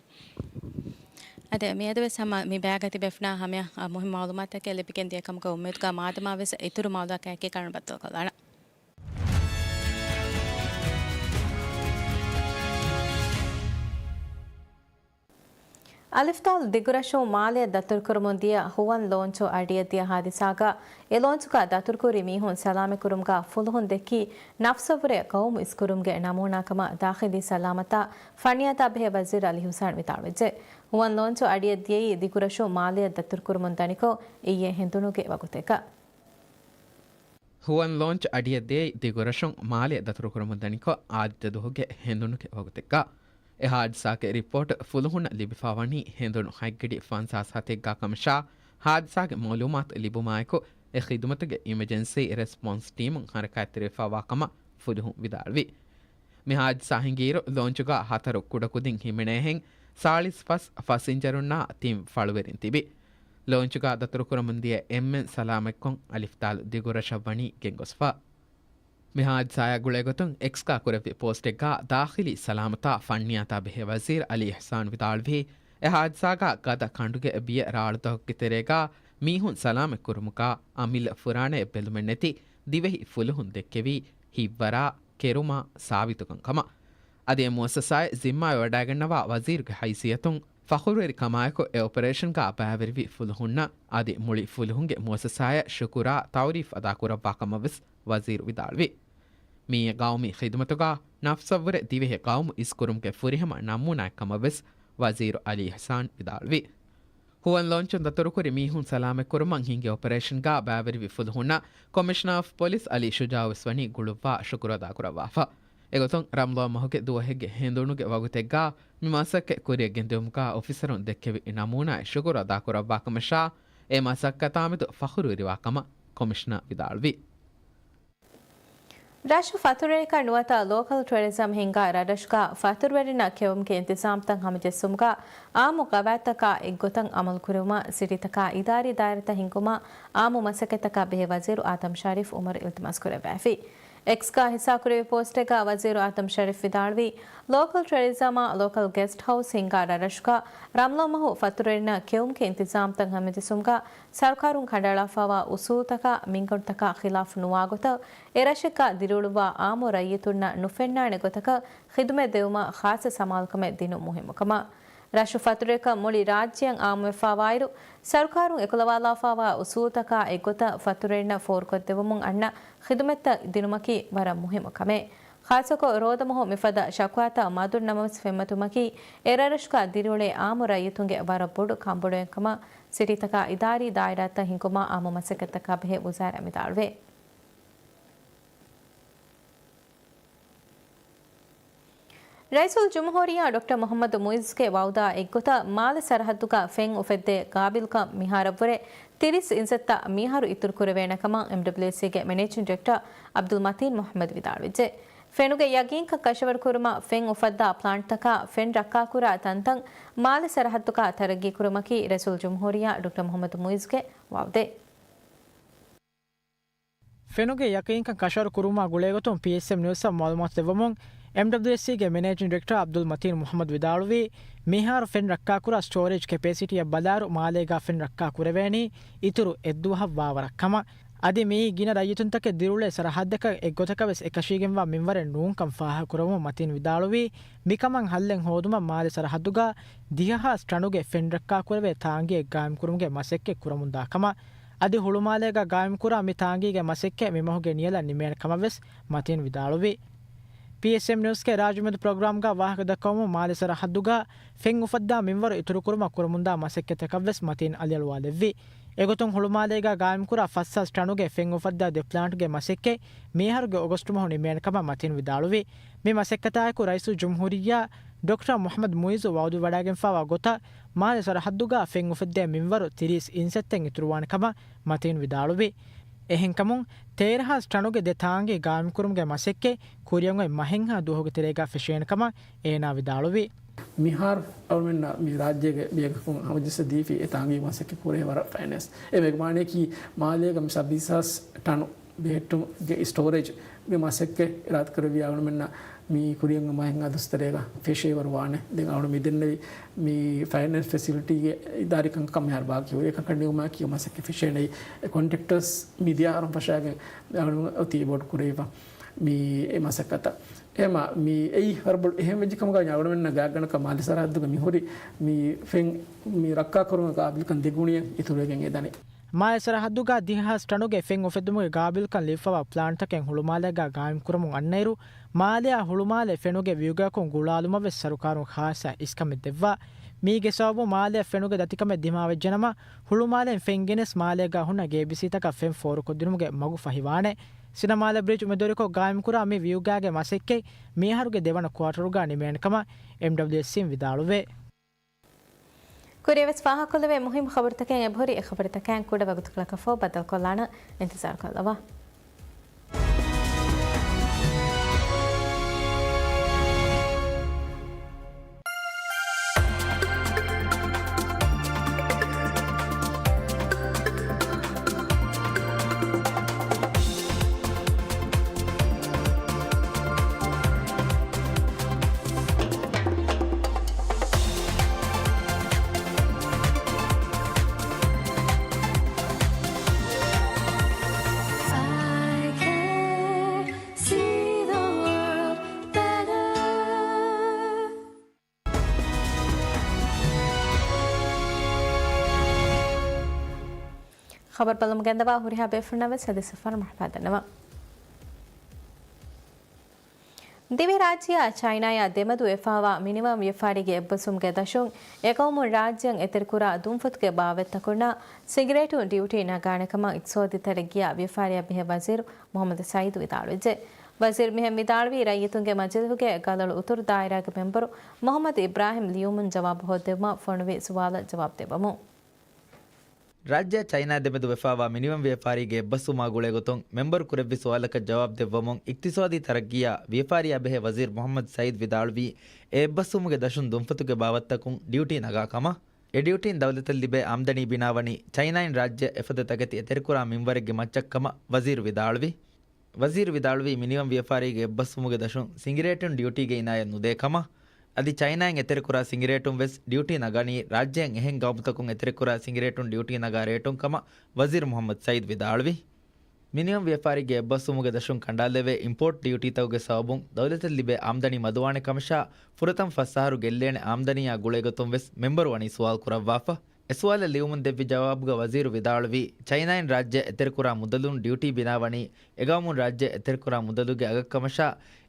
އަދި މިއަދުވެސް ހަމަ މި ބަޔާގަތި ބޭފުޅުންނާ ހަމަޔަށް، އަ، މުހިންމު މަޢުލޫމާތުތަކެއް ލިބިގެން ދިޔަ ކަމުގަ އުއްމީދުގަ މާދަމާވެސް އިތުރު މަޢުލޫމާތުތަކާއެކީ ކަންބައްދަލުކޮށްލާނަން. އަލިފްދާލް ދިގުރަށުން މާލެއަށް ދަތުރުކުރަމުން ދިޔަ ހުވަން ލޯންޗު އަޑިއަށް ދިޔަ ހާދިސާގަ، އެ ލޯންޗުގަ ދަތުރުކުރި މީހުން ސަލާމަތްކުރުމުގަ ފުލުހުން ދެއްކީ ނަފްސަށްވުރެ ޤައުމު އިސްކުރުމުގެ ނަމޫނާކަމަށް ދާޚިލީ ސަލާމަތާ ފަންނިޔާތާ ބެހޭ ވަޒީރު އަލީ ހުސައިން ވިދާޅުވެއްޖެ. ހުވަން ލޯންޗު އަޑިއަށް ދިޔައީ ދިގުރަށުން މާލެއަށް ދަތުރުކުރަމުން ދަނިކޮށް އިއްޔެ ހެނދުނުގެ ވަގުތެއްގަ. ހުވަން ލޯންޗު އަޑިއަށް ދިޔައީ ދިގުރަށުން މާލެއަށް ދަތުރުކުރަމުން ދަނިކޮށް އާދިއްޔަ ދުވަހުގެ ހެނދުނުގެ ވަގުތެއްގަ. އެ ހާދިސާގެ ރިޕޯޓް ފުލުހުންނަށް ލިބިފަ ވަނީ ހެނދުނު ހަތްގަޑި ފަންސާސް ހަތެއްގަ ކަމަށާ، ހާދިސާގެ މަޢުލޫމާތު ލިބުމާއެކު، އެ ޚިދުމަތުގެ އިމަޖެންސީ ރެސްޕޮންސް ޓީމުން ހަރަކާތްތެރިވެފަ ވާ ކަމަށް ފުލުހުން ވިދާޅުވި. މި ހާދިސާ ހިނގިއިރު، ލޯންޗުގަ ހަތަރު ކުޑަކުދިން ހިމެނޭހެން، ސާޅީސް ފަސް ފަސިންޖަރުންނާ ތިން ފަޅުވެރިން ތިބި. ލޯންޗުގަ ދަތުރުކުރަމުން ދިޔަ އެންމެން ސަލާމަތްކޮށް، އަލިފްދާލް ދިގުރަށަށް ވަނީ ގެންގޮސްފަ. މި ހާދިސާއާ ގުޅޭގޮތުން އެކްސްގަ ކުރެއްވި ޕޯސްޓެއްގަ، ދާޚިލީ ސަލާމަތާ ފަންނިޔާތާ ބެހޭ ވަޒީރު އަލީ އިޙްސާން ވިދާޅުވީ، އެ ހާދިސާގަ ގަދަ ކަނޑުގެ ބިޔަ ރާޅުތަކުގެ ތެރޭގަ މީހުން ސަލާމަތްކުރުމުގަ އަމިއްލަ ފުރާނައެއް ބެލުމެއްނެތި ދިވެހި ފުލުހުން ދެއްކެވީ ހިތްވަރާ، ކެރުމާ، ސާބިތުކަން ކަމަށް. އަދި އެ މުއައްސަސާއެއް ޒިންމާވެވަޑައިގަންނަވާ ވަޒީރުގެ ހައިސިއްޔަތުން ފަޚުރުވެރިކަމާއެކު އެ އޮޕަރޭޝަންގަ ބައިވެރިވި ފުލުހުންނަށް އަދި މުޅި ފުލުހުންގެ މުއައްސަސާއަށް ޝުކުރާ ތަޢުރީފް އަދާކުރައްވާ ކަމަށްވެސް ވަޒީރު ވިދާޅުވި. މިއީ ޤައުމީ ޚިދުމަތުގަ ނަފްސަށްވުރެ ދިވެހި ޤައުމު އިސްކުރުމުގެ ފުރިހަމަ ނަމޫނާއެއް ކަމަށްވެސް ވަޒީރު އަލީ އިޙްސާން ވިދާޅުވި. ހުވަން ލޯންޗުން ދަތުރުކުރި މީހުން ސަލާމަތްކުރުމަށް ހިންގި އޮޕަރޭޝަންގަ ބައިވެރިވި ފުލުހުންނަށް ކޮމިޝަނަރ އޮފް ޕޮލިސް އަލީ ޝުޖާއުވެސް ވަނީ ގުޅުއްވާ ޝުކުރު އަދާކުރައްވާފަ. އެގޮތުން ރަމަޟާން މަހުގެ ދުވަހެއްގެ ހެނދުނުގެ ވަގުތެއްގަ މި މަސައްކަތް ކުރިއަށް ގެންދިއުމުގަ އޮފިސަރުން ދެއްކެވި ނަމޫނާއަށް ޝުކުރު އަދާކުރައްވާކަމަށާ، އެ މަސައްކަތާމެދު ފަޚުރުވެރިވާ ކަމަށް ކޮމިޝަނަރ ވިދާޅުވި. ރަށު ފަތުރުވެރިކަން ނުވަތަ ލޯކަލް ޓުއަރިޒަމް ހިންގާ ރަށަށްގަ ފަތުރުވެރިންނަށް ކެއުމުގެ އިންތިޒާމްތައް ހަމަޖެއްސުމުގަ އާއްމު ގަވާއިދުތަކާ އެއްގޮތަށް އަމަލުކުރެވުމަށް ސިޓީތަކާ އިދާރީ ދާއިރާތައް ހިންގުމަށް އާއްމު މަސައްކަތްތަކާ ބެހޭ ވަޒީރު އާދަމް ޝަރީފް އުމަރު އިލްތިމާސް ކުރެއްވައިފި. އެކްސްގަ ހިއްސާކުރެއްވި ޕޯސްޓެއްގަ ވަޒީރު އާދަމް ޝަރީފް ވިދާޅުވީ، ލޯކަލް ޓުއަރިޒަމާ ލޯކަލް ގެސްޓް ހައުސް ހިންގާ ރަށްރަށުގަ ރަމްޟާން މަހު ފަތުރުވެރިންނަށް ކެއުމުގެ އިންތިޒާމްތައް ހަމަޖެއްސުމުގަ ސަރުކާރުން ކަނޑައަޅާފައިވާ އުސޫލުތަކާ މިންގަނޑުތަކާ ޚިލާފު ނުވާގޮތަށް، އެ ރަށެއްގަ ދިރިއުޅުއްވާ އާއްމު ރައްޔިތުންނަށް ނުފެންނާނެ ގޮތަކަށް ޚިދުމަތް ދެވުމަށް ޚާއްޞަ ސަމާލުކަމެއް ދިނުން މުހިއްމުކަމަށް. ރަށު ފަތުރުވެރިކަން މުޅި ރާއްޖެއަށް އާއްމުވެފައިވާއިރު، ސަރުކާރުން އެކުލަވާލާފައިވާ އުސޫލުތަކާ އެއްގޮތަށް ފަތުރުވެރިންނަށް ފޯރުކޮށްދެވުމުން އަންނަ ޚިދުމަތްތައް ދިނުމަކީ ވަރަށް މުހިއްމު ކަމެއް. ޚާއްޞަކޮށް، ރޯދަމަހު މިފަދަ ޝަކުވާތައް މަދުން ނަމަވެސް ފެންމަތުމަކީ، އެ ރަށްރަށުގަ ދިރިއުޅޭ އާއްމު ރައްޔިތުންގެ ވަރަށް ބޮޑު ކަންބޮޑުވުމެއްކަމަށް ސިޓީތަކާ އިދާރީ ދާއިރާތައް ހިންގުމަށް އާއްމު މަސައްކަތްތަކާ ބެހޭ ވުޒާރާ ވިދާޅުވޭ. ރައީސުލްޖުމްހޫރިއްޔާ ޑޮކްޓަރ މުޙައްމަދު މުޢިއްޒުގެ ވަޢުދާ އެއްގޮތަށް މާލެ ސަރަޙައްދުގަ ފެން އުފެއްދޭ ގާބިލްކަން މިހާރަށްވުރެ ތިރީސް އިންސައްތަ މީހާރު އިތުރުކުރެވޭނެ ކަމަށް އެމްޑަބްލިއުއެސްސީގެ މެނޭޖިން ޑިރެކްޓަރ ޢަބްދުލް މަތީން މުޙައްމަދު ވިދާޅުވެއްޖެ. ފެނުގެ ޔަގީންކަން ކަށަވަރުކުރުމަށް ފެން އުފައްދާ ޕްލާންޓްތަކާ ފެން ރައްކާކުރާ ތަންތަން މާލެ ސަރަޙައްދުގަ ތަރައްގީކުރުމަކީ ރައީސުލްޖުމްހޫރިއްޔާ ޑޮކްޓަރ މުޙައްމަދު މުޢިއްޒުގެ ވަޢުދެއް. ފެނުގެ ޔަޤީންކަން ކަށަވަރު ކުރުމާ ގުޅޭގޮތުން ޕީއެސްއެމް ނިއުސްއަށް މަޢުލޫމާތު ދެއްވަމުން، އެމްޑަބްލިއުއެސްސީގެ މެނޭޖިން ޑިރެކްޓަރ ޢަބްދުލް މަތީން މުޙައްމަދު ވިދާޅުވީ، މިހާރު ފެން ރައްކާކުރާ ސްޓޯރޭޖް ކެޕޭސިޓީއަށް ބަލާއިރު، މާލޭގާ ފެން ރައްކާ ކުރެވޭނީ އިތުރު އެއްދުވަހަށް ވާވަރަށް ކަމަށް. އަދި މިއީ ގިނަ ރައްޔިތުންތަކެއް ދިރިއުޅޭ ސަރަޙައްދަކަށް އެއްގޮތަކަށް ވެސް އެކަށީގެންވާ މިންވަރެއް ނޫންކަން ފާހަގަކުރަވަމުން މަތީން ވިދާޅުވީ، މިކަމަށް ހައްލެއް ހޯދުމަށް މާލެ ސަރަޙައްދުގާ ދިހަ ހާސް ޓަނުގެ ފެން ރައްކާކުރެވޭ ތާނގީއެއް ގާއިމްކުރުމުގެ މަސައްކަތް ކުރަމުންދާ ކަމަށް. އަދި ހުޅުމާލޭގާ ގާއިމްކުރާ މި ތާނގީގެ މަސައްކަތް މިމަހުގެ ނިޔަލަށް ނިމޭނެ ކަމަށް ވެސް މަތީން ވިދާޅުވި. ޕީއެސްއެމް ނިއުސްގެ ރާއްޖެމެދު ޕްރޮގްރާމްގާ ވާހަކަ ދައްކަވަމުން، މާލެ ސަރަޙައްދުގާ ފެން އުފައްދާ މިންވަރު އިތުރުކުރުމަށް ކުރަމުންދާ މަސައްކަތަކަށް ވެސް މަތީން އަލިއަޅުވާލެއްވި. އެގޮތުން ހުޅުމާލޭގާ ގާއިމްކުރާ ފަސް ހާސް ޓަނުގެ ފެން އުފައްދާ ދެ ޕްލާންޓްގެ މަސައްކަތް މިއަހަރުގެ އޮގަސްޓު މަހު ނިމޭނެ ކަމަށް މަތީން ވިދާޅުވި. މި މަސައްކަތާއެކު ރައީސުލްޖުމްހޫރިއްޔާ ޑޮކްޓަރ މުޙައްމަދު މުޢިއްޒު ވަޢުދުވެވަޑައިގެންފާވާ ގޮތަށް، މާލެ ސަރަޙައްދުގާ ފެން އުފެއްދޭ މިންވަރު ތިރީސް އިންސައްތައެއް އިތުރުވާނެ ކަމަށް މަތީން ވިދާޅުވި. އެހެންކަމުން، ތޭރަ ހާސް ޓަނުގެ ދެ ތާނގީ ގާއިމްކުރުމުގެ މަސައްކަތް ކުރިއަށް އޮތް މަހެއްހާ ދުވަހުގެ ތެރޭގާ ފެށޭނެ ކަމަށް އޭނާ ވިދާޅުވި. މިހާރު އަޅުމެންނަށް މި ރާއްޖޭގެ ބޭކަލުން ހަމަޖައްސަ ދީފި އެ ތާނގީ މަސައްކަތް ކުރޭ ވަރަށް ފައިނޭސް. އެ މެގުމާނައަކީ މާލޭގަ މި ސައްބީސް ހާސް ޓަނު ބެހެއްޓުމުގެ ސްޓޯރޭޖް މި މަސައްކަތް އިރާދަކުރެއްވިޔާ އަޅުމެންނަށް މި ކުރިއަށް މަހެއްހާ ދުވަސް ތެރޭގަ ފެށޭވަރު ވާނެ. ދެން އަޅު މި ދެންނެވި މި ފައިނޭންސް ފެސިލިޓީގެ އިދާރީ ކަންކަން މިހާރު ބާކީ ހުރި އެކަންކަން ނިމުމާއެކީ މަސައްކަތް ފެށޭނެ. އެ ކޮންޓްރެކްޓަރސް މިދިޔަ އަހަރުން ފަށާގެން އަޅު އޮތީ އެބޯޓް ކުރެވިފަ މި އެ މަސައްކަތަށް. އެހެމަ މި އެއީ ވަރަށް ބޮޑު އެހެން ވެއްޖެ ކަމުގަ އަޅުމެންނަށް ގާތްގަނޑަކަށް މާލެ ސަރަހައްދުގަ މިހުރި މި ފެން މި ރައްކާކުރުމުގެ ގާބިލްކަން ދެގުނިއެއް އިތުރުވެގެން އެދަނީ. މާލެ ސަރަހައްދުގަ ދިހަ ހާސް ޓަނުގެ ފެން އުފެއްދުމުގެ ގާބިލްކަން ލިބިފަވާ ޕްލާންޓްތަކެއް ހުޅުމާލޭގަ ގާއިމްކުރަމުން އަންނައިރު، މާލެއާ ހުޅުމާލެ ފެނުގެ ވިއުގައަކުން ގުޅާލުމަށް ވެސް ސަރުކާރުން ޚާއްސަ އިސްކަމެއް ދެއްވާ. މީގެ ސަބަބުން މާލެއަށް ފެނުގެ ދަތިކަމެއް ދިމާވެއްޖެނަމަ، ހުޅުމާލެއިން ފެން ގެނެސް މާލޭގަ ހުންނަ ގޭބިސީތަކަށް ފެން ފޯރުކޮށްދިނުމުގެ މަގު ފަހިވާނެ. ސިނަމާލެ ބްރިޖް މެދުވެރިކޮށް ގާއިމްކުރާ މި ވިއުގާގެ މަސައްކަތް މިއަހަރުގެ ދެވަނަ ކުއާޓަރުގަ ނިމޭނެ ކަމަށް އެމްޑަބްލިއުއެސްސީން ވިދާޅުވޭ. ކުރިއަށް ވެސް ފާހަގަކޮށްލެވޭ މުހިއްމު ޚަބަރުތަކެއް އެބަހުރި. އެ ޚަބަރުތަކަށް ކުޑަ ވަގުތުކޮޅަކަށްފަހު ބައްދަލުކޮށްލާނަން. އިންތިޒާރުކޮށްލަވާ. ޚަބަރު ބަލަމުން ގެންދަވާ ހުރިހާ ބޭފުޅުންނަށް ވެސް އަދި ސަފަރު މަރުޙަބާ ދަންނަވަން. ދިވެހިރާއްޖެއާ ޗައިނާއާ ދެމެދު ވެފައިވާ މިނިވަން ވިޔަފާރީގެ އެއްބަސްވުމުގެ ދަށުން އެގައުމުން ރާއްޖެއަށް އެތެރެކުރާ ދުންފަތުގެ ބާވަތްތަކުންނާ ސިގަރޭޓުން ޑިއުޓީ ނަގާނެ ކަމަށް އިޤްތިޞާދީ ތަރައްގީއާ ވިޔަފާރިއާ ބެހޭ ވަޒީރު މުޙައްމަދު ސައީދު ވިދާޅުވެއްޖެ. ވަޒީރު މިހެން ވިދާޅުވީ، ރައްޔިތުންގެ މަޖިލީހުގެ ގަލޮޅު އުތުރު ދާއިރާގެ މެމްބަރު މުޙައްމަދު އިބްރާހިމް ލިޔުމުން ޖަވާބު ހޯއްދެވުމަށް ފޮނުވި ސުވާލަށް ޖަވާބު ދެއްވަމުން. ރާއްޖެއާ ޗައިނާ ދެމެދު ވެފައިވާ މިނިވަން ވިޔަފާރީގެ އެއްބަސްވުމާ ގުޅޭގޮތުން މެމްބަރު ކުރެއްވި ސުވާލަކަށް ޖަވާބު ދެއްވަމުން، އިޤްތިޞާދީ ތަރައްގީއާ ވިޔަފާރިއާ ބެހޭ ވަޒީރު މުޙައްމަދު ސައީދު ވިދާޅުވީ، އެ އެއްބަސްވުމުގެ ދަށުން ދުންފަތުގެ ބާވަތްތަކުން ޑިއުޓީ ނަގާ ކަމަށް. އެ ޑިއުޓީން ދައުލަތަށް ލިބޭ އާމްދަނީ ބިނާވަނީ ޗައިނާއިން ރާއްޖެއަށް އެފަދަ ތަކެތި އެތެރެކުރާ މިންވަރެއްގެ މައްޗަށް ކަމަށް ވަޒީރު ވިދާޅުވި. ވަޒީރު ވިދާޅުވީ، މިނިވަން ވިޔަފާރީގެ އެއްބަސްވުމުގެ ދަށުން ސިނގިރޭޓުން ޑިއުޓީގެ އިނާޔަތް ނުދޭ ކަމަށް. އަދި ޗައިނާއިން އެތެރެކުރާ ސިނގިރޭޓުން ވެސް ޑިއުޓީ ނަގަނީ، ރާއްޖެއިން އެހެން ގައުމުތަކުން އެތެރެކުރާ ސިނގިރޭޓުން ޑިއުޓީ ނަގާ ރޭޓުން ކަމަށް ވަޒީރު މުޙައްމަދު ސައީދު ވިދާޅުވި. މިނިވަން ވިޔަފާރީގެ އެއްބަސްވުމުގެ ދަށުން ކަނޑާލެވޭ އިމްޕޯޓް ޑިއުޓީތަކުގެ ސަބަބުން ދައުލަތަށް ލިބޭ އާމްދަނީ މަދުވާނެ ކަމަށާ، ފުރަތަމަ ފަސް އަހަރު ގެއްލޭނެ އާމްދަނީއާ ގުޅޭގޮތުން ވެސް މެމްބަރު ވަނީ ސުވާލު ކުރައްވާފަ. އެ ސުވާލަށް ލިޔުމުން ދެއްވި ޖަވާބުގަ ވަޒީރު ވިދާޅުވީ، ޗައިނާއިން ރާއްޖެއަށް އެތެރެކުރާ މުދަލުން ޑިއުޓީ ބިނާވަނީ އެގައުމުން ރާއްޖެއަށް އެތެރެކުރާ މުދަލުގެ އަގަށް ކަމަށާ،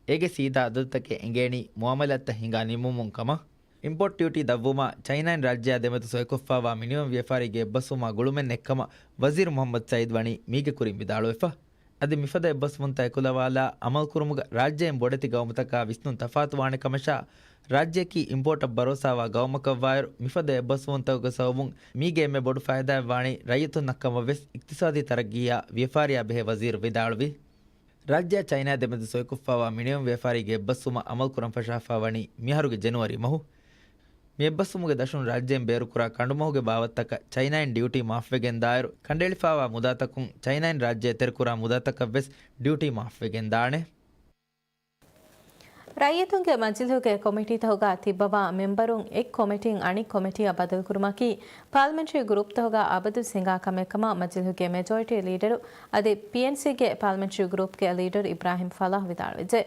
އޭގެ ސީދާ އަދަދުތަކެއް އެނގޭނީ މުއާމަލާތްތައް ހިނގާ ނިމުމުން ކަމަށް. އިމްޕޯޓް ޑިއުޓީ ދަށްވުމާ، ޗައިނާއިން ރާއްޖެއާ ދެމެދު ސޮއިކޮށްފައިވާ މިނިވަން ވިޔަފާރީގެ އެއްބަސްވުމާ ގުޅުމެއް ނެތްކަމަށް ވަޒީރު މުޙައްމަދު ސައީދު ވަނީ މީގެ ކުރިން ވިދާޅުވެފަ. އަދި މިފަދަ އެއްބަސްވުންތައް އެކުލަވާލާ އަމަލުކުރުމުގަ ރާއްޖޭން ބޮޑެތި ގައުމުތަކާ ވިސްނުން ތަފާތުވާނެ ކަމަށާ، ރާއްޖެއަކީ އިމްޕޯޓަށް ބަރޯސާވާ ގައުމަކަށްވާއިރު، މިފަދަ އެއްބަސްވުންތަކުގެ ސަބަބުން މީގެ އެންމެ ބޮޑު ފައިދާއެއް ވާނީ ރައްޔިތުންނަށް ކަމަށްވެސް، އިޤްތިޞާދީ ތަރައްގީއާ ވިޔަފާރިއާ ބެހޭ ވަޒީރު ވިދާޅުވި. ރާއްޖެއާ ޗައިނާ ދެމެދު ސޮއިކޮށްފާވާ މިނިވަން ވިޔަފާރީގެ އެއްބަސްވުމަށް އަމަލުކުރަން ފަށާފާވަނީ މިއަހަރުގެ ޖެނުއަރީ މަހު. މި އެއްބަސްވުމުގެ ދަށުން ރާއްޖޭން ބޭރުކުރާ ކަނޑުމަހުގެ ބާވަތްތަކަށް ޗައިނާއިން ޑިއުޓީ މާފްވެގެން ދާއިރު، ކަނޑައެޅިފާވާ މުދާތަކުން ޗައިނާއިން ރާއްޖެ އެތެރެކުރާ މުދާތަކަށްވެސް ޑިއުޓީ މާފްވެގެން ދާނެ. ރައްޔިތުންގެ މަޖިލިހުގެ ކޮމިޓީތަކުގަ ތިއްބަވާ މެމްބަރުން އެއް ކޮމިޓީން އަނެއް ކޮމިޓީއަށް ބަދަލުކުރުމަކީ، ޕާލަމެންޓްރީ ގްރޫޕްތަކުގަ އަބަދު ހިނގާ ކަމެއް ކަމަށް މަޖިލިހުގެ މެޖޯރިޓީ ލީޑަރު އަދި ޕީއެންސީގެ ޕާލަމެންޓްރީ ގްރޫޕްގެ ލީޑަރު އިބްރާހިމް ފަލާހް ވިދާޅުވެއްޖެ.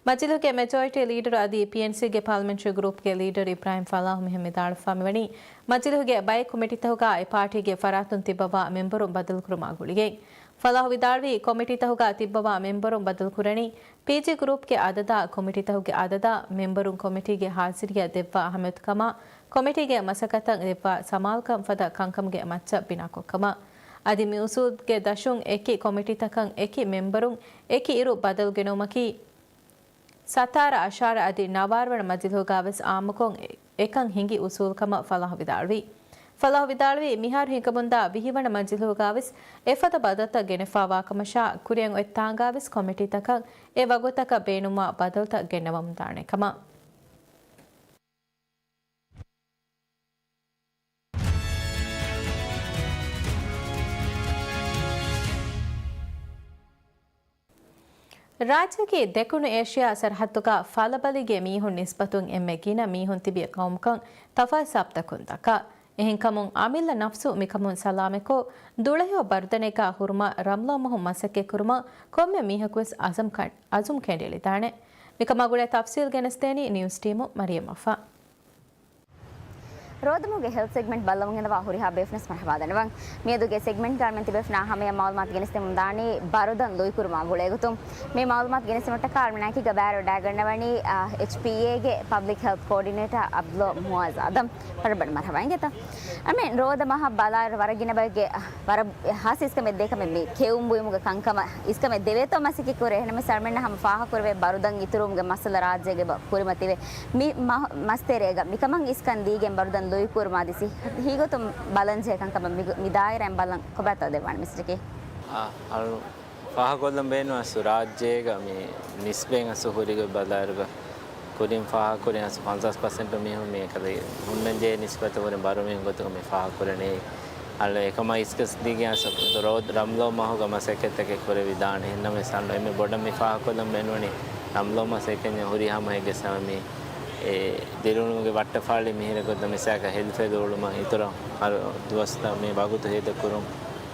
މަޖިލިހުގެ މެޖޯރިޓީ ލީޑަރު އަދި ޕީއެންސީގެ ޕާލަމެންޓްރީ ގްރޫޕްގެ ލީޑަރު އިބްރާހިމް ފަލާހް މިހެން ވިދާޅުވެފާ މިވަނީ، މަޖިލިހުގެ ބައެއް ކޮމިޓީތަކުގަ އެ ޕާޓީގެ ފަރާތުން ތިއްބަވާ މެމްބަރުން ބަދަލުކުރުމާ ގުޅިގެން. ފަލާހް ވިދާޅުވީ، ކޮމިޓީތަކުގަ ތިއްބަވާ މެމްބަރުން ބަދަލުކުރަނީ، ޕީޖީ ގްރޫޕްގެ އަދަދާ، ކޮމިޓީތަކުގެ އަދަދާ، މެމްބަރުން ކޮމިޓީގެ ހާޒިރިއަށް ދެއްވާ އަހައްމިޔަތުކަމާ، ކޮމިޓީގެ މަސައްކަތަށް ދެއްވާ ސަމާލުކަން ފަދަ ކަންކަމުގެ މައްޗަށް ބިނާކޮށްކަމަށް. އަދި މި އުސޫލުގެ ދަށުން އެކި ކޮމިޓީތަކަށް އެކި މެމްބަރުން އެކި އިރު ބަދަލު ގެނައުމަކީ، ސަތާރަ، އަށާރަ އަދި ނަވާރަ ވަނަ މަޖިލިހުގަވެސް އާއްމުކޮށް އެކަން ހިނގި އުސޫލު ކަމަށް ފަލާހް ވިދާޅުވި. ފަލާހް ވިދާޅުވީ، މިހާރު ހިނގަމުންދާ ވިހި ވަނަ މަޖިލިހުގަވެސް އެފަދަ ބަދަލުތައް ގެނެފާވާ ކަމަށާ، ކުރިއަށް އޮތް ތާނގާވެސް ކޮމިޓީތަކަށް އެ ވަގުތަކަށް ބޭނުންވާ ބަދަލުތައް ގެންނަވަމުންދާނެ ކަމަށް. ރާއްޖޭގެ ދެކުނު އޭޝިޔާ ސަރަހައްދުގަ ފަލަބަލީގެ މީހުން ނިސްބަތުން އެންމެ ގިނަ މީހުން ތިބި ގައުމުކަން ތަފާތު ސާބިތުކުން ދައްކާ. އެހެންކަމުން އަމިއްލަ ނަފްސު މިކަމުން ސަލާމަތްކޮށް، ދުޅަހެޔޮ ބަރުދަނެއްގަ ހުރުމަށް ރަމްޟާން މަހު މަސައްކަތްކުރުމަށް ކޮންމެ މީހަކުވެސް އަޒުމް ކަން، އަޒުމް ކެނޑިއެޅިދާނެ. މިކަމާ ގުޅޭ ތަފްސީލް ގެނެސްދޭނީ ނިއުސް ޓީމު މަރިޔަމް ވަފާ. ރޯދަމަހުގެ ހެލްތް ސެގްމެންޓް ބައްލަވަން ގެންދަވާ ހުރިހާ ބޭފުޅުންނަށް މަރުޙަބާ ދަންނަވަން. މިއަދުގެ ސެގްމެންޓްގަ އަޅުމެން ތިބޭފުޅުންނާ ހަމަޔަށް މައުލޫމާތު ގެނެސްދެމުން ދާނީ ބަރުދަން ލުއިކުރުމާ ގުޅޭގޮތުން. މި މައުލޫމާތު ގެނެސްދިނުމަށްޓަކާ އަޅުމެންނާއެކީގަ ބައިވެރިވެވަޑައިގަންނަވަނީ، އާ، އެޗްޕީއޭގެ ޕަބްލިކް ހެލްތް ކޯޑިނޭޓާ އަބްދުﷲ މުޢާޒް އާދަމް. ވަރަށް ބޮޑަށް މަރުޙަބާ އިނގޭތަ. އަޅުމެން ރޯދަ މަހަށް ބަލާއިރު ވަރަށް ގިނަ ބައެއްގެ ވަރަށް ހާސް އިސްކަމެއް ދޭ ކަމެއް މި ކެއުން ބުއިމުގެ ކަންކަމަށް އިސްކަމެއް ދެވޭތޯ މަސައްކަތް ކުރޭ. އެހެންނަމަވެސް އަޅުމެންނަށް ހަމަ ފާހަގަކުރެވޭ ބަރުދަން އިތުރުވުމުގެ މައްސަލަ ރާއްޖޭގެ ބަ-، ކުރިމަތިވެ. މި މަ-، މަސްތެރޭގަ މިކަމަށް އިސްކަން ދީގެން ބަރުދަން ލުއިކުރުމާ ދިސި ހިގޮތުން ބަލަންޖެހޭ ކަންކަމަށް މި ގު-، މި ދާއިރާއިން ބަލަން ކޮބާތޯ ދެއްވާނެ މެސެޖަކީ؟ އާ، އަޅު ފާހަގަކޮށްލަން ބޭނުން އަސް ރާއްޖޭގަ މި ނިސްބަތް އަސް ހުރިގޮތް ބަލާއިރުގަ ކުރިން ފާހަގަކުރިން އަސް ފަންސާސް ޕަސެންޓު މީހުން މި އެކަލޭ ހުންނަންޖެހޭ ނިސްބަތަށް ހުރި ބަރު މީހުން ގޮތުގަ މި ފާހަގަކުރަނީ. އަޅު އެކަމަށް އިސްކަސް ދީގެން އަސް ރޯދަ ރަމްޟާން މަހުގަ މަސައްކަތްތަކެއް ކުރެވިދާނެ. އެހެންނަމަވެސް އަޅު އެންމެ ބޮޑަށް މި ފާހަގަކޮށްލަން ބޭނުންވަނީ ރަމްޟާން މަސައްކަތް ހުރިހާ މަހެއްގެ ސަބަބުން މި އެ ދިރިއުޅުމުގެ ވައްޓަފާޅި މިހިރަ ގޮތަށް މިސާލަކަށް ހެލިފެލު އުޅުމަށް އިތުރަށް އަޅު ދުވަސްތައް މި ވަގުތު ހޭދަކުރުން.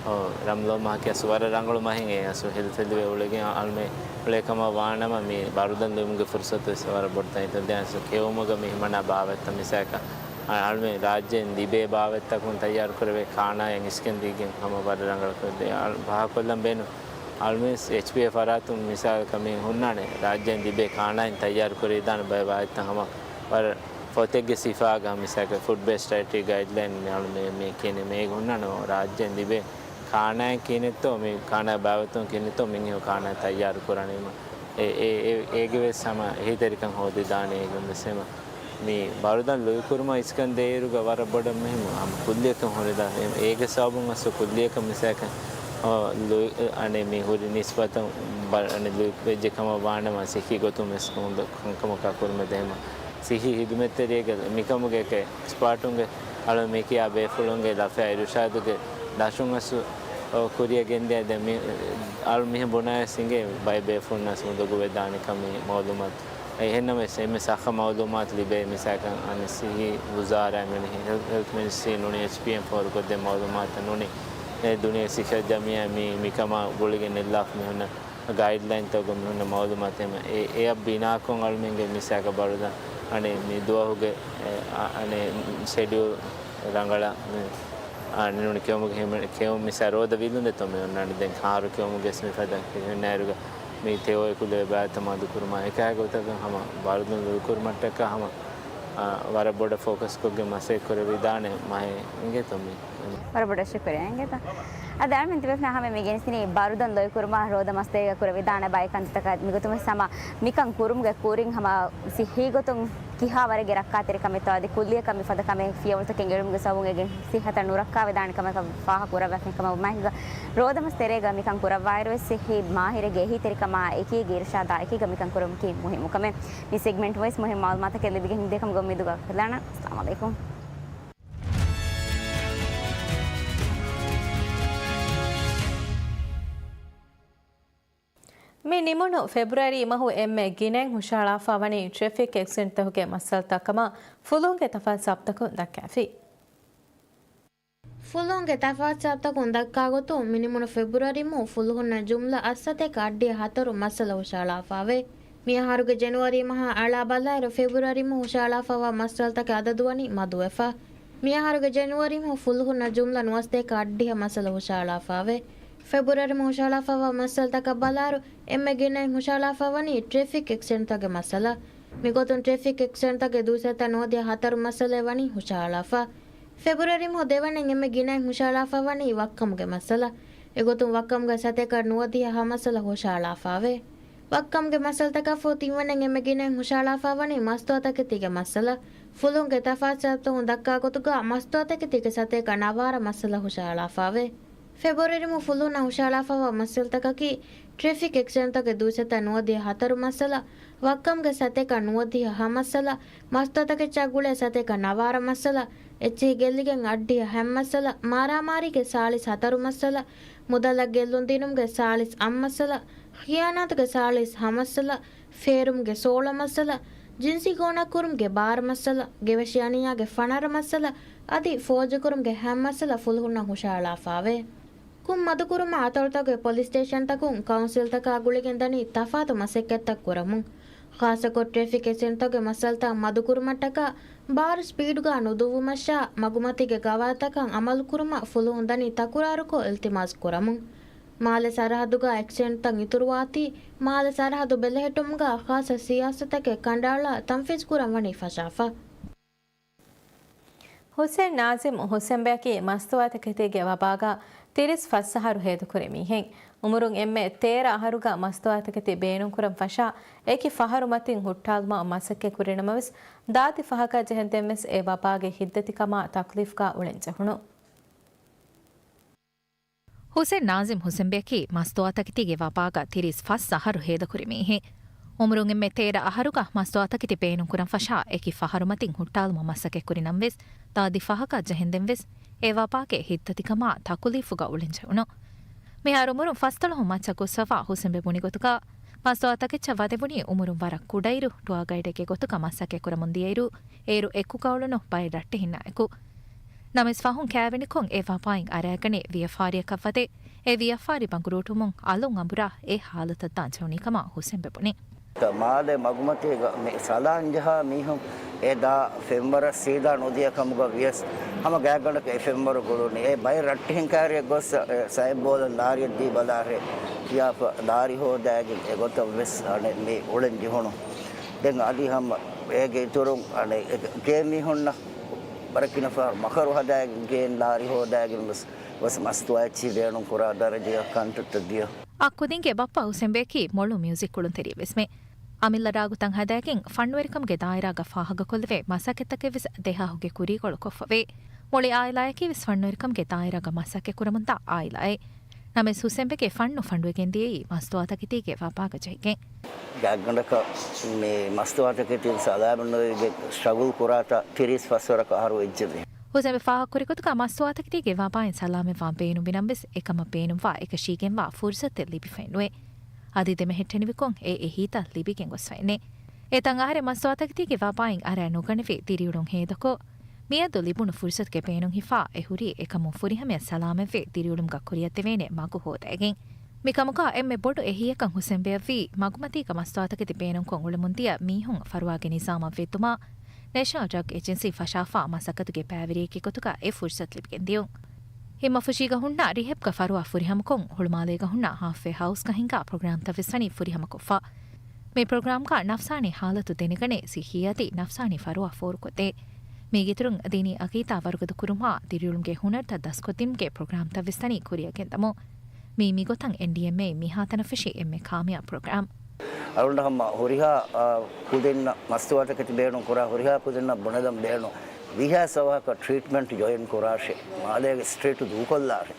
އޯ، ރަމްޟާން މަހަކީ އަސް ވަރަށް ރަނގަޅު މަހެއް އެ އަސް ހެލިފެލިވެ އުޅެގެން އަ-، އަޅުމެ އުޅޭ ކަމަށް ވާނަމަ މި ބަރުދަން ލުއިމުގެ ފުރުސަތު ވެސް ވަރަށް ބޮޑުތަން އިތުރު ދެން އަސް ކެއުމުގަ މި ހިމަނާ ބާވަތްތައް މިސާލަކަށް އަ-، އަޅުމެ ރާއްޖޭން ލިބޭ ބާވަތްތަކުން ތައްޔާރު ކުރެވޭ ކާނާއެއް އިސްކަން ދީގެން ހަމަ ވަރަށް ރަނގަޅަށް ކުރެވޭ. އަ-، ފާހަގަކޮށްލަން ބޭނުން އަޅުމެން އެޗްޕީއޭ ފަރާތުން މިސާލަކަށް މި ހުންނާނެ، ރާއްޖޭން ލިބޭ ކާނާއިން ތައްޔާރު ކުރެވިދާނެ ބައެއް ވާހަކަތައް ހަމަ ވަރަށް ފޮތެއްގެ ސިފާގަ މިސާލަކަށް ފުޑް ބޭސްޑް ޑައިޓްރީ ގައިޑްލައިން މި އަޅުމެން މި ކިޔަނީ މީގަ ހުންނާނެ ރާއްޖޭން ލިބޭ ކާނާއިން ކިހިނެއްތޯ، މި ކާނާ ބާވަތުން ކިހިނެއްތޯ މިންހު ކާނާ ތައްޔާރު ކުރާނީމަ. އެ، އެ، އެ، އޭގެ ވެސް ހަމަ އެހީތެރިކަން ހޯދިދާނެ އޭގެން ވެސް ހަމަ. މި ބަރުދަން ލުއިކުރުމަށް އިސްކަން ދޭއިރުގަ ވަރަށް ބޮޑަށް މުހިއްމު ހަމަ ކުއްލިއަކަށް ހުރެދާ. އޭގެ ސަބަބުން އަސް ކުއްލިއަކަށް މިސާކަށް، އަ، ލުއި، އަނެއް މި ހުރި ނިސްބަތަށް ބަ-، އަނެއް ލުއިވެއްޖެ ކަމަށް ވާނަމަ ސިއްހީ ގޮތުން ވެސް ހުންދަ ކަންކަމަކާ ކުރިމަތިވެމަ. ސިއްހީ ހިދުމަތްތެރިއެއްގެ މިކަމުގެ އެކްސްޕާޓުންގެ އަޅު މި ކިޔާ ބޭފުޅުންގެ ލަފަޔާ އިރުޝާދުގެ ދަށުން އަސް ކުރިއަށް ގެންދިޔަ ދެ މި އަޅު މިހެން ބުނާ ސިނގޭ ބައެއް ބޭފުޅުންނަސް ހުނދަގުވެދާނެ ކަމީ މައުލޫމާތު. އެހެންނަމަވެސް، އެންމެ ސައްހަ މައުލޫމާތު ލިބޭ މިސާކަށް އަނެއް ސިއްހީ ވުޒާރާ ނޫނީ، ހެލް-، ހެލްތް މިނިސްޓްރީ ނޫނީ، އެޗްޕީއެމް ފޯރުކޮށްދޭ މައުލޫމާތު ނޫނީ، އެ ދުނިޔެ ސިއްހަ ޖަމިއްޔާ މި، މިކަމާ ގުޅިގެން އެއްލާފަ މިހުންނަ ގައިޑްލައިންތަކުގަ މިހުންނަ މައުލޫމާތު އެމަ-، އެ-، އެއަށް ބިނާކޮށް އަޅުމެންގެ މިސާކަށް ބަރުދަން އަނެއް މި ދުވަހުގެ އެ، އަ-، އަނެއް ޝެޑިއުލް ރަނގަޅަށް މި އަނެއް ނޫނީ ކެއުމުގެ ހިމެ-، ކެއުމު މިސާ ރޯދަ ވިލުންދެތޯ މި އޮންނާނެ ދެން ކާރު ކެއުމުގެ މިފަދަ ހިމެނޭއިރުގަ މި ތެޔޮ އެކުލެވޭ ބާވަތްތައް މަދުކުރުމާ އެކާ ގޮތަކަށް ހަމަ ބަރުދަން ލުއިކުރުމަށްޓަކާ ހަމަ، އަ، ވަރަށް ބޮޑަށް ފޯކަސްކޮށްގެން މަސައްކަތް ކުރެވިދާނެ މަހެއް އިނގޭތޯ މި. ވަރަށް ބޮޑަށް ޝުކުރިއްޔާ އިނގޭތަ. އަދި އަޅަމެން ތިބޭފުޅުންނާ ހަމަ މި ގެނެސްދިނީ ބަރުދަން ލޮތްކުރުމާ ރޯދަ މަސްތޭގަ ކުރެވިދާނެ ބައެއް ކަންތައްތަކަށް. މިގޮތުން ވެސް ހަމަ މިކަން ކުރުމުގެ ކުރިން ހަމަ ސިއްހީ ގޮތުން ކިހާ ވަރެއްގެ ރައްކާތެރިކަމެއް ތޯ އަދި ކުއްލިއަކަށް މިފަދަ ކަމެއް ފިޔަވަޅުތަކެއް އެޅުމުގެ ސަބަބުން އެގެން ސިއްހަތަށް ނުރައްކާވެދާނެ ކަމަކަށް ފާހަގަ ކުރައްވާފައި ކަމަށް މައިގަ ރޯދަމަސް ތެރޭގަ މިކަން ކުރައްވާއިރު ވެސް ސިއްހީ މާހިރެއްގެ އެހީތެރިކަމާ އެކީގެ އިރުޝާދާ އެކީގަ މިކަން ކުރުމަކީ މުހިއްމު ކަމެއް. މި ސެގްމެންޓް ވެސް މުހިއްމު މައުލޫމާތަކެއް ލިބިގެން ހިންދޭ ކަމުގަ އުއްމީދުގަ ކަލާނަ. އައްސަލާމު ޢަލައިކުމް. މި ނިމުނު ފެބްރުއަރީ މަހު އެންމެ ގިނައިން ހުށަހަޅާފަ ވަނީ ޓްރެފިކް އެކްސިޑެންޓްތަކުގެ މައްސަލަތައް ކަމަށް ފުލުހުންގެ ތަފާތު ސާބްތަކުން ދައްކާފި. ފުލުހުންގެ ތަފާތު ސާބްތަކުން ދައްކާ ގޮތުން، މި ނިމުނު ފެބްރުއަރީ މަހު ފުލުހުންނަށް ޖުމްލަ އަށް ސަތޭކަ އަށްޑިހަ ހަތަރު މައްސަލަ ހުށަހަޅާފަވޭ. މިއަހަރުގެ ޖެނުއަރީ މަހާ އަޅާ ބަލާއިރު، ފެބްރުއަރީ މަހު ހުށަހަޅާފަވާ މައްސަލަތަކެއް އަދަދުވަނީ މަދުވެފަ. މިއަހަރުގެ ޖެނުއަރީ މަހު ފުލުހުންނަށް ޖުމްލަ ނުވަސަތޭކަ އަށްޑިހަ މައްސަލަ ހުށަހަޅާފަވޭ. ފެބްރުއަރީ މަހު ހުށަހަޅާފަވާ މައްސަލަތަކަށް ބަލާއިރު، އެންމެ ގިނައިން ހުށަހަޅާފަވަނީ ޓްރެފިކް އެކްސިޑެންޓްތަކުގެ މައްސަލަ. މިގޮތުން ޓްރެފިކް އެކްސިޑެންޓްތަކުގެ ދުއިސައްތަ ނުވަދިހަ ހަތަރު މައްސަލައެއް ވަނީ ހުށަހަޅާފަ. ފެބްރުއަރީ މަހު ދެވަނައިން އެންމެ ގިނައިން ހުށަހަޅާފަވަނީ ވައްކަމުގެ މައްސަލަ. އެގޮތުން ވައްކަމުގެ ސަތޭކަ ނުވަދިހަ ހަ މައްސަލަ ހުށަހަޅާފަވޭ. ވައްކަމުގެ މައްސަލަތަކާފަހު ތިންވަނައިން އެންމެ ގިނައިން ހުށަހަޅާފަވަނީ މަސްތުވާތަކެތީގެ މައްސަލަ. ފުލުހުންގެ ތަފާތު ސާބްތަކުން ދައްކާ ގޮތުގަ މަސްތުވާތަކެތީގެ ސަތޭކަ ނަވާރަ މައްސަލަ ހުށަހަޅާފަވޭ. ފެބްރުއަރީ މަހު ފުލުހުންނަށް ހުށަހަޅާފަވާ މައްސަލަތަކަކީ، ޓްރެފިކް އެކްސިޑެންޓްތަކުގެ ދުއިސައްތަ ނުވަދިހަ ހަތަރު މައްސަލަ، ވައްކަމުގެ ސަތޭކަ ނުވަދިހަ ހަ މައްސަލަ، މަސްތުވާތަކެއްޗާ ގުޅޭ ސަތޭކަ ނަވާރަ މައްސަލަ، އެއްޗިހި ގެއްލިގެން އަށްޑިހަ ހަ މައްސަލަ، މާރާމާރީގެ ސާޅީސް ހަތަރު މައްސަލަ، މުދަލަށް ގެއްލުން ދިނުމުގެ ސާޅީސް އަށް މައްސަލަ، ޚިޔާނާތުގެ ސާޅީސް ހަ މައްސަލަ، ފޭރުމުގެ ސޯޅަ މައްސަލަ، ޖިންސީ ގޯނާކުރުމުގެ ބާރަ މައްސަލަ، ގެވެށި އަނިޔާގެ ފަނަރަ މައްސަލަ، އަދި ފޯޖަކުރުމުގެ ހަ މައްސަލަ ފުލުހުންނަށް ހުށަހަޅާފަވޭ. ކުށް މަދުކުރުމަށް އަތޮޅުތަކުގެ ޕޮލިސް ސްޓޭޝަންތަކުން ކައުންސިލްތަކާ ގުޅިގެން ދަނީ ތަފާތު މަސައްކަތްތައް ކުރަމުން. ޚާއްޞަކޮށް ޓްރެފިކް އެކްސިޑެންޓްތަކުގެ މައްސަލަތައް މަދުކުރުމަށްޓަކާ، ބާރު ސްޕީޑުގަ ނުދުއްވުމަށާ، މަގުމަތީގެ ގަވާއިދުތަކަށް އަމަލުކުރުމަށް ފުލުހުން ދަނީ ތަކުރާރުކޮށް އިލްތިމާސް ކުރަމުން. މާލެ ސަރަހައްދުގަ އެކްސިޑެންޓްތައް އިތުރުވާތީ، މާލެ ސަރަހައްދު ބެލެހެއްޓުމުގަ ޚާއްޞަ ސިޔާސަތުތަކެއް ކަނޑައަޅާ ތަންފީޒު ކުރަން ވަނީ ފަށާފަ. ހުސެން ނާޒިމް ހުސެންބެއަކީ މަސްތުވާތަކެތީގެ ވަބާގަ ތިރީސް ފަސް އަހަރު ހޭދަކުރި މީހެއް. އުމުރުން އެންމެ ތޭރަ އަހަރުގަ މަސްތުވާތަކެތި ބޭނުންކުރަން ފަށާ، އެކި ފަހަރު މަތިން ހުއްޓާލުމަށް މަސައްކަތް ކުރިނަމަވެސް، ދާދި ފަހަކަށް ޖެހެންދެންވެސް އެ ވަބާގެ ހިތްދަތިކަމާ ތަކުލީފްގަ އުޅެން ޖެހުނު. ހުސެން ނާޒިމް ހުސެންބެއަކީ މަސްތުވާތަކެތީގެ ވަބާގަ ތިރީސް ފަސް އަހަރު ހޭދަކުރި މީހެއް. އުމުރުން އެންމެ ތޭރަ އަހަރުގަ މަސްތުވާތަކެތި ބޭނުންކުރަން ފަށާ، އެކި ފަހަރު މަތިން ހުއްޓާލުމަށް މަސައްކަތް ކުރިނަމަވެސް، ދާދި ފަހަކަށް ޖެހެންދެންވެސް އެ ވަބާގެ ހިތްދަތިކަމާ ތަކުލީފުގަ އުޅެން ޖެހުނު. މިހާރު އުމުރުން ފަސްދޮޅަހު މައްޗަށް ގޮސްފަވާ ހުސެންބެ ބުނި ގޮތުގަ، މަސްތުވާތަކެއްޗަށް ވަދެވުނީ އުމުރުން ވަރަށް ކުޑައިރު، ޓުއާ ގައިޑެއްގެ ގޮތުގަ މަސައްކަތް ކުރަމުން ދިޔައިރު، އޭރު އެކުގަ އުޅުނު ބައެއް ރައްޓެހިންނާއެކު. ނަމަވެސް ފަހުން ކާވެނިކޮށް އެ ވަބާއިން އަރައިގަނެ ވިޔަފާރިއަކަށް ވަދެ، އެ ވިޔަފާރި ބަނގުރޫޓުވުމުން އަލުން އަނބުރާ އެ ހާލަތަށް ދާން ޖެހުނީ ކަމަށް ހުސެން ބެ ބުނި. މާލެ މަގުމަތީގަ މި ސަލާން ޖަހާ މީހުން އެ ދާ ފެންވަރަށް ސީދާ ނުދިޔަ ކަމުގަ ވިޔަސް، ހަމަ ގާތްގަނޑަކަށް އެ ފެންވަރު ގުޅުނީ. އެ ބައެއް ރައްޓެހިން ކައިރިއަށް ގޮސް، އެ ސައެއް ބޯލަން ލާރިއަށް ދީ ބަލާށޭ ކިޔާފަ، ލާރި ހޯދައިގެން އެގޮތަށް ވެސް އަނެއް މި އުޅެން ޖެހުނު. ދެން އަދި ހަމަ އޭގެ އިތުރުން އަނެއް ގޭ މީހުންނަށް ވަރަށް ގިނަ ފަހަރު މަކަރު ހަދައިގެން ލާރި ހޯދައިގެން ވެސް، ވެސް މަސްތުވާތަކެތި ބޭނުން ކުރާ ދަރަޖައަށް ކަންތައްތައް ދިޔަ. އައްކުދިންގެ ބައްޕަ ހުސެންބެއަކީ މޮޅު މިއުޒިކް ކުޅުންތެރިއެއް ވެސްމެ. އަމިއްލަ ރާގުތައް ހަދައިގެން ފަންނުވެރިކަމުގެ ދާއިރާގަ ފާހަގަކޮށްލެވޭ މަސައްކަތްތަކެއް ވެސް ދެހާހުގެ ކުރީކޮޅު ކޮށްފަވޭ. މުޅި އާއިލާއަކީ ވެސް ފަންނުވެރިކަމުގެ ދާއިރާގަ މަސައްކަތް ކުރަމުންދާ އާއިލާއެއް. ނަމަވެސް ހުސެންބެގެ ފަންނު ފަނޑުވެގެން ދިޔައީ މަސްތުވާތަކެތީގެ ވަބާގަ ޖެހިގެން. ގާތްގަނޑަކަށް މި މަސްތުވާތަކެތި ސަލާމަތް ނުވެގެން ސްޓްރަގުލް ކުރާތާ ތިރީސް ފަސްވަރަކަށް އަހަރު އެއްޗެއް ވޭ. ހުސެންބެ ފާހަގަކުރި ގޮތުގަ މަސްތުވާތަކެތީގެ ވަބާއިން ސަލާމަތްވާން ބޭނުންވި ނަމަވެސް، އެކަމަށް ބޭނުންވާ އެކަށީގެންވާ ފުރުސަތެއް ލިބިފައެއް ނުވޭ. އަދި ދެމެހެއްޓެނިވިކޮށް އެ އެހީތައް ލިބިގެން ގޮސްފައެއް ނެތް. އެތައް އަހަރެއް މަސްތުވާތަކެތީގެ ވަބާއިން އަރައި ނުގަނެވި ދިރިއުޅުން ހޭދަކޮށް، މިއަދު ލިބުނު ފުރުސަތުގެ ބޭނުން ހިފާ އެ ހުރީ އެކަމުން ފުރިހަމަޔަށް ސަލާމަތްވެ ދިރިއުޅުމުގަ ކުރިއަށްދެވޭނެ މަގު ހޯދައިގެން. މިކަމުގަ އެންމެ ބޮޑު އެހީއަކަށް ހުސެންބެއަށްވީ، މަގުމަތީގަ މަސްތުވާތަކެތި ބޭނުންކޮށް އުޅެމުންދިޔަ މީހުން ފަރުވާގެ ނިޒާމަށް ވެއްދުމާ، ނޭޝަނަލް ޑްރަގް އެޖެންސީ ފަށާފާ މަސައްކަތުގެ ބައިވެރިއެއްގެ ގޮތުގަ އެ ފުރުސަތު ލިބިގެން ދިޔުން. ހިންމަފުށީގަ ހުންނަ ރިހެބްގަ ފަރުވާ ފުރިހަމަކޮށް، ހުޅުމާލޭގަ ހުންނަ ހާފްވޭ ހައުސްގަ ހިންގާ ޕްރޮގްރާމްތައް ވެސް ވަނީ ފުރިހަމަކޮށްފަ. މި ޕްރޮގްރާމްގަ ނަފްސާނީ ހާލަތު ދެނެގަނެ، ސިއްހީ އަދި ނަފްސާނީ ފަރުވާ ފޯރުކޮށްދޭ. މީގެއިތުރުން ދީނީ އަގީދާ ވަރުގަދަ ކުރުމާ، ދިރިއުޅުމުގެ ހުނަރުތައް ދަސްކޮށްދިނުމުގެ ޕްރޮގްރާމްތައް ވެސް ދަނީ ކުރިއަށް ގެންދަމުން. މީ މިގޮތަށް އެންޑީއެމްއޭ މިހާތަނަށް ފެށި އެންމެ ކާމިޔާބު ޕްރޮގްރާމް. އަޅުގަނޑަށް ހަމަ ހުރިހާ، އާ، ކުދިންނަށް މަސްތުވާތަކެތި ބޭނުން ކުރާ ހުރިހާ ކުދިންނަށް ބުނެލަން ބޭނުން ވީހާސް އަވަހަކަށް ޓްރީޓްމަންޓް ޖޮއިން ކުރާށޭ. މާލޭގެ ސްޓްރީޓު ދޫކޮށްލާށޭ.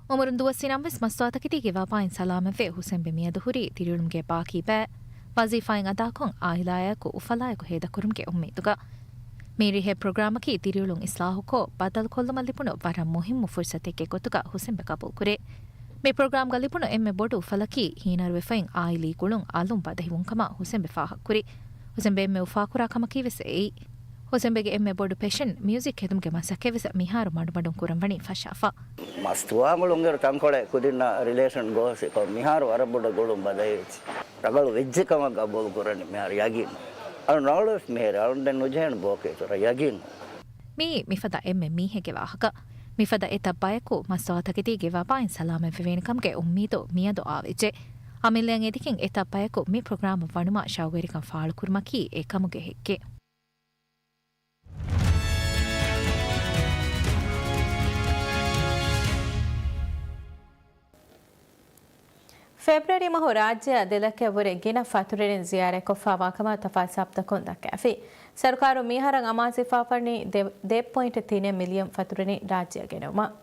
އުމުރުން ދުވަސް ދިނަން ވެސް މަސްތުވާތަކެތީގެ ވާޕާއިން ސަލާމަތްވެ، ހުސެންބެ މިއަދު ހުރީ ދިރިއުޅުމުގެ ބާކީ ބައި ވަޒީފާއިން އަދާކޮށް، އާއިލާއާއެކު އުފަލާއެކު ހޭދަކުރުމުގެ އުއްމީދުގަ. މި ރިހޭބް ޕްރޮގްރާމަކީ ދިރިއުޅުން އިސްލާހުކޮށް، ބަދަލުކޮށްލުމަށް ލިބުނު ވަރަށް މުހިއްމު ފުރުސަތެއްގެ ގޮތުގަ ހުސެންބެ ގަބޫލުކުރޭ. މި ޕްރޮގްރާމްގަ ލިބުނު އެންމެ ބޮޑު އުފަލަކީ، ހީނަރުވެފައިން އާއިލީ ގުޅުން އަލުން ބަދަހިވުން ކަމަށް ހުސެންބެ ފާހަގަކުރި. ހުސެންބެ އެންމެ އުފާކުރާ ކަމަކީ ވެސް އެއީ. ހުސެންބެގެ އެންމެ ބޮޑު ޕެޝަން މިއުޒިކް ހެދުމުގެ މަސައްކަތް ވެސް މިހާރު މަޑުމަޑުން ކުރަން ވަނީ ފަށާފަ. މަސްތުވާގުޅުންގެ ތަންކޮޅެއް ކުދިންނަށް ރިލޭޝަން ގޯސް ކޮށް މިހާރު ވަރަށް ބޮޑަށް ގުޅުން ބަދަހިވެއްޖެ. ރަނގަޅު ވެއްޖެ ކަމަށް ގަބޫލު ކުރަނީ މިހާރު ޔަގީން. އަޅު ނަވަޅުވެފަ މިހިރީ އަޅުން ދެން ނުޖެހޭނެ ބޯކޭތުރަ ޔަގީން. މިއީ މިފަދަ އެންމެ މީހެއްގެ ވާހަކަ. މިފަދަ އެތައް ބަޔަކު މަސްތުވާތަކެތީގެ ވަބާއިން ސަލާމަތްވެވޭނެ ކަމުގެ އުއްމީދު މިއަދު އާވެއްޖެ. އަމިއްލައަށް އެދިގެން އެތައް ބަޔަކު މި ޕްރޮގްރާމަށް ވަނުމަށް ޝައުގުވެރިކަން ފާޅުކުރުމަކީ އެކަމުގެ ހެއްކެއް. ފެބްރުއަރީ މަހު ރާއްޖެއަށް ދެ ލައްކައަށްވުރެ ގިނަ ފަތުރުވެރިން ޒިޔާރަތްކޮށްފާވާކަމަށް ތަފާސް ސާބިތުކޮށް ދައްކައިފި. ސަރުކާރު މިއަހަރަށް އަމާޒުވެފާވަނީ ދެ، ދެ ޕޮއިންޓު ތިނެއް މިލިއަން ފަތުރުވެރިން ރާއްޖެއަށް ގެނައުމަށް.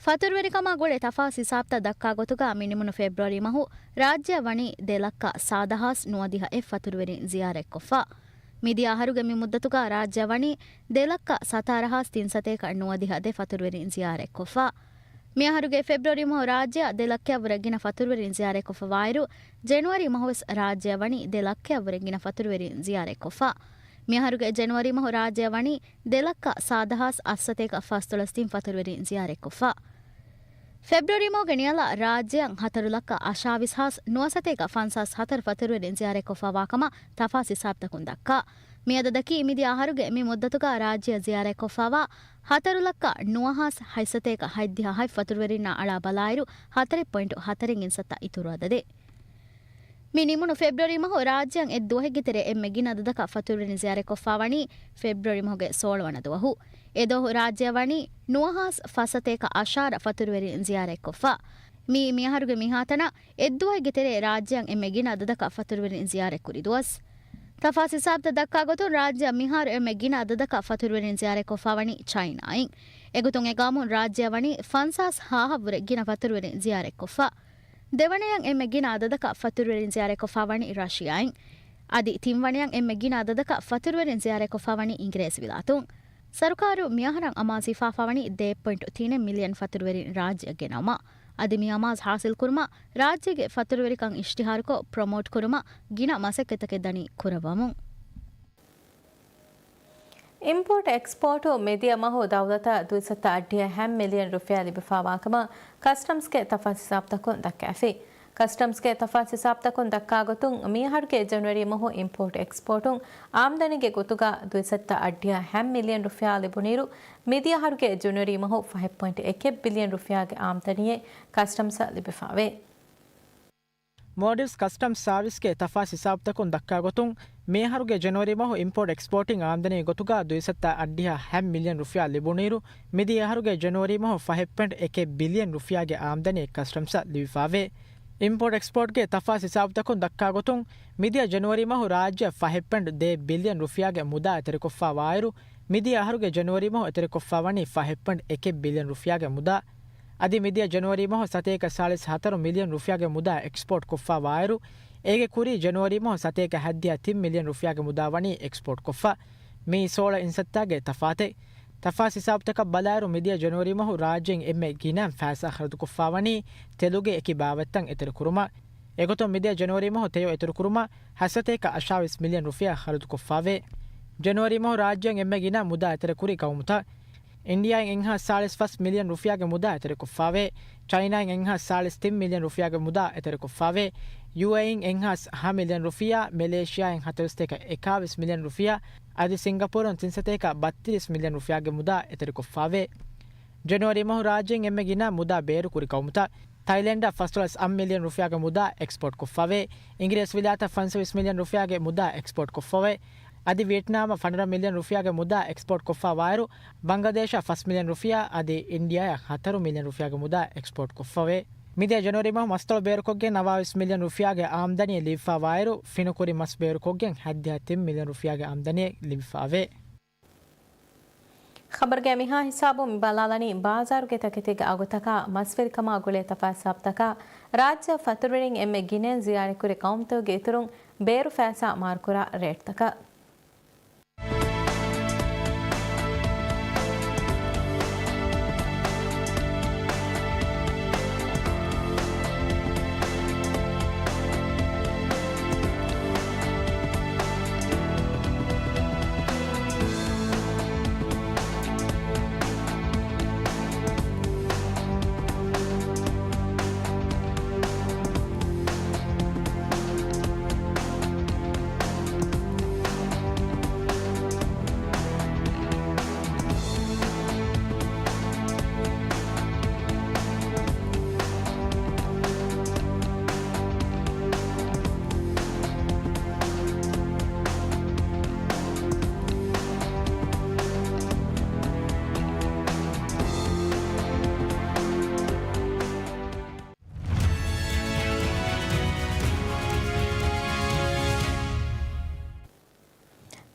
ފަތުރުވެރިކަމާ ގުޅޭ ތަފާސް ހިސާބުތައް ދައްކާ ގޮތުގަ މި ނިމުނު ފެބްރުއަރީ މަހު ރާއްޖެއަށް ވަނީ ދެ ލައްކަ ސާދަހާސް ނުވަދިހައެއް ފަތުރުވެރިން ޒިޔާރަތްކޮށްފަ. މިދިޔަ އަހަރުގެ މި މުއްދަތުގަ ރާއްޖެއަށް ވަނީ ދެ ލައްކަ ސަތާރަހާސް ތިންސަތޭކަ ނުވަދިހަ ދެ ފަތުރުވެރިން ޒިޔާރަތްކޮށްފަ. މިއަހަރުގެ ފެބްރުއަރީ މަހު ރާއްޖެއަށް ދެ ލައްކައަށްވުރެ ގިނަ ފަތުރުވެރިން ޒިޔާރަތްކޮށްފަވާއިރު، ޖެނުއަރީ މަހުވެސް ރާއްޖެއަށް ވަނީ ދެ ލައްކައަށްވުރެ ގިނަ ފަތުރުވެރިން ޒިޔާރަތްކޮށްފަ. މިއަހަރުގެ ޖެނުއަރީ މަހު ރާއްޖެއަށް ވަނީ ދެ ލައްކަ ސާދަހާސް އަށްސަތޭކަ ފަސްދޮޅަސް ތިން ފަތުރުވެރިން ޒިޔާރަތްކޮށްފަ. ފެބްރުއަރީ މަހުގެ ނިޔަލަށް ރާއްޖެއަށް ހަތަރު ލައްކަ އަށާވީސް ހާސް ނުވަސަތޭކަ ފަންސާސް ހަތަރު ފަތުރުވެރިން ޒިޔާރަތްކޮށްފާވާކަމަށް ތަފާސް ހިސާބުތަކުން ދައްކާ. މިއަދަދަކީ މިދިޔަ އަހަރުގެ މި މުއްދަތުގަ ރާއްޖެއަށް ޒިޔާރަތްކޮށްފާވާ ހަތަރު ލައްކަ ނުވަ ހާސް ހަތްސަތޭކަ ހަތްދިހަ ހަތް ފަތުރުވެރިންނާ އަޅާ ބަލާއިރު، ހަތަރެއް ޕޮއިންޓު ހަތަރެއް އިންސައްތަ އިތުރު އަދަދެއް. މި ނިމުނު ފެބްރުއަރީ މަހު ރާއްޖެއަށް އެއްދުވަހެއްގެ ތެރޭ އެންމެ ގިނަ އަދަދަކަށް ފަތުރުވެރިން ޒިޔާރަތްކޮށްފާވަނީ ފެބްރުއަރީ މަހުގެ ސޯޅަ ވަނަ ދުވަހު. އެ ދުވަހު ރާއްޖެއަށް ވަނީ ނުވަ ހާސް ފަސްސަތޭކަ އަށާރަ ފަތުރުވެރިން ޒިޔާރަތްކޮށްފަ. މިއީ މިއަހަރުގެ މިހާތަނަށް އެއްދުވަހެއްގެ ތެރޭ ރާއްޖެއަށް އެންމެ ގިނަ އަދަދަކަށް ފަތުރުވެރިން ޒިޔާރަތްކުރި ދުވަސް. ތަފާސް ހިސާބުތައް ދައްކާ ގޮތުން ރާއްޖެއަށް މިހާރު އެންމެ ގިނަ އަދަދަކަށް ފަތުރުވެރިން ޒިޔާރަތްކޮށްފާވަނީ ޗައިނާއިން. އެގޮތުން އެ ގައުމުން ރާއްޖެއަށް ވަނީ ފަންސާސް ހާހަށްވުރެ ގިނަ ފަތުރުވެރިން ޒިޔާރަތްކޮށްފަ. ދެވަނަޔަށް އެންމެ ގިނަ އަދަދަކަށް ފަތުރުވެރިން ޒިޔާރަތްކޮށްފާވަނީ ރަޝިޔާއިން. އަދި ތިންވަނަޔަށް އެންމެ ގިނަ އަދަދަކަށް ފަތުރުވެރިން ޒިޔާރަތްކޮށްފާވަނީ އިނގިރޭސިވިލާތުން. ސަރުކާރު މިއަހަރަށް އަމާޒު ހިފާފާވަނީ ދެ ޕޮއިންޓު ތިނެއް މިލިއަން ފަތުރުވެރިން ރާއްޖެއަށް ގެނައުމަށް. އަދި މި އަމާޒު ހާސިލްކުރުމަށް ރާއްޖޭގެ ފަތުރުވެރިކަން އިޝްތިހާރުކޮށް ޕްރޮމޯޓް ކުރުމަށް ގިނަ މަސައްކަތްތަކެއް ދަނީ ކުރައްވަމުން. އިމްޕޯޓް އެކްސްޕޯޓު މިދިޔަ މަހު ދައުލަތަށް ދުއިސައްތަ އަށްޑިހަ ހަތް މިލިއަން ރުފިޔާ ލިބިފާވާކަމަށް ކަސްޓަމްސްގެ ތަފާސް ހިސާބުތަކުން ދައްކައިފި. ކަސްޓަމްސްގެ ތަފާސް ހިސާބުތަކުން ދައްކާގޮތުން، މިއަހަރުގެ ޖެނުއަރީ މަހު އިމްޕޯޓް އެކްސްޕޯޓުން އާމްދަނީގެ ގޮތުގަ ދުއިސައްތަ އަށްޑިހަ ހަތް މިލިއަން ރުފިޔާ ލިބުނުއިރު، މިދިޔަ އަހަރުގެ ޖެނުއަރީ މަހު ފަހެއް ޕޮއިންޓު އެކެއް ބިލިއަން ރުފިޔާގެ އާމްދަނީއެއް ކަސްޓަމްސަށް ލިބިފާވޭ. މޯލްޑިވްސް ކަސްޓަމްސް ސާވިސްގެ ތަފާސް ހިސާބުތަކުން ދައްކާގޮތުން، މިއަހަރުގެ ޖެނުއަރީ މަހު އިމްޕޯޓް އެކްސްޕޯޓިން އާމްދަނީ ގޮތުގަ ދުއިސައްތަ އަށްޑިހަ ހަތް މިލިއަން ރުފިޔާ ލިބުނުއިރު، މިދިޔަ އަހަރުގެ ޖެނުއަރީ މަހު ފަހެއް ޕޮއިންޓް އެކެއް ބިލިއަން ރުފިޔާގެ އާމްދަނީ ކަސްޓަމްސަށް ލިބިފާވޭ. އިމްޕޯޓް އެކްސްޕޯޓްގެ ތަފާސް ހިސާބުތަކުން ދައްކާގޮތުން، މިދިޔަ ޖެނުއަރީ މަހު ރާއްޖެއަށް ފަހެއް ޕޮއިންޓް ދެ ބިލިއަން ރުފިޔާގެ މުދާ އެތެރެކޮށްފާވާއިރު، މިދިޔަ އަހަރުގެ ޖެނުއަރީ މަހު އެތެރެކޮށްފާވަނީ ފަހެއް ޕޮއިންޓް އެކެއް ބިލިއަން ރުފިޔާގެ މުދާ. އަދި މިދިޔަ ޖެނުއަރީ މަހު ސަތޭކަ ސާޅީސް ހަތަރު މިލިއަން ރުފިޔާގެ މުދާ އެކްސްޕޯޓް ކޮށްފާވާއިރު، އޭގެ ކުރީ ޖެނުއަރީ މަހު ސަތޭކަ ހަތްދިހަ ތިން މިލިއަން ރުފިޔާގެ މުދާ ވަނީ އެކްސްޕޯޓް ކޮށްފަ. މިއީ ސޯޅަ އިންސައްތާގެ ތަފާތެއް. ތަފާސް ހިސާބުތަކަށް ބަލާއިރު، މިދިޔަ ޖެނުއަރީ މަހު ރާއްޖޭން އެންމެ ގިނަ ފައިސާ ޚަރަދުކޮށްފާވަނީ ތެލުގެ އެކި ބާވަތްތައް އެތެރެކުރުމަށް. އެގޮތުން މިދިޔަ ޖެނުއަރީ މަހު ތެޔޮ އެތެރެކުރުމަށް ހަތްސަތޭކަ އަށާވީސް މިލިއަން ރުފިޔާ ޚަރަދުކޮށްފާވޭ. ޖެނުއަރީ މަހު ރާއްޖޭން އެންމެ ގިނަ މުދާ އެތެރެކުރި ގައުމުތައް. އިންޑިއާއިން އެއްހާސް ސާޅީސް ފަސް މިލިއަން ރުފިޔާގެ މުދާ އެތެރެކޮށްފާވޭ. ޗައިނާއިން އެއްހާސް ސާޅީސް ތިން މިލިއަން ރުފިޔާގެ މުދާ އެތެރެކޮށްފާވޭ. ޔޫއޭއީން އެއްހާސް ހަ މިލިއަން ރުފިޔާ، މެލޭޝިއާއިން ހަތަރުސަތޭކަ އެކާވީސް މިލިއަން ރުފިޔާ، އަދި ސިންގަޕޫރުން ތިންސަތޭކަ ބައްތިރީސް މިލިއަން ރުފިޔާގެ މުދާ އެތެރެކޮށްފާވޭ. ޖެނުއަރީ މަހު ރާއްޖޭން އެންމެ ގިނަ މުދާ ބޭރުކުރި ގައުމުތައް. ތައިލެންޑަށް ފަސްދޮޅަސް އަށް މިލިއަން ރުފިޔާގެ މުދާ އެކްސްޕޯޓް ކޮށްފަވޭ. އިނގިރޭސިވިލާތަށް ފަންސަވީސް މިލިއަން ރުފިޔާގެ މުދާ އެކްސްޕޯޓް ކޮށްފަވޭ. އަދި ވިއެޓްނާމަށް ފަނަރަ މިލިއަން ރުފިޔާގެ މުދާ އެކްސްޕޯޓް ކޮށްފަ ވާއިރު، ބަންގްލަދޭޝަށް ފަސް މިލިއަން ރުފިޔާ އަދި އިންޑިއާއަށް ހަތަރު މިލިއަން ރުފިޔާގެ މުދާ އެކްސްޕޯޓް ކޮށްފަވޭ. މިދޭ ޖަނުއަރީ މަހު މަސްތޮޅު ބޭރުކޮށްގެން ނަވާވީސް މިލިއަން ރުފިޔާގެ އާމްދަނީ ލިބިފަ ވާއިރު، ފިނުކުރި މަސް ބޭރުކޮށްގެން ހައްދިހަ ތިން މިލިއަން ރުފިޔާގެ އާމްދަނީ ލިބިފައވޭ. ޚަބަރުގެ މިހާ ހިސާބުން މި ބަލާލަނީ ބާޒާރުގެ ތަކެތީގެ އަގުތަކާ، މަސްވެރިކަމާ ގުޅޭ ތަފާތު ހިސާބުތަކާ، ރާއްޖެއަށް ފަތުރުވެރިން އެންމެ ގިނައިން ޒިޔާރަތްކުރި ޤައުމުތަކުގެ އިތުރުން ބޭރު ފައިސާ މާރުކުރާ ރޭޓްތަކަށް.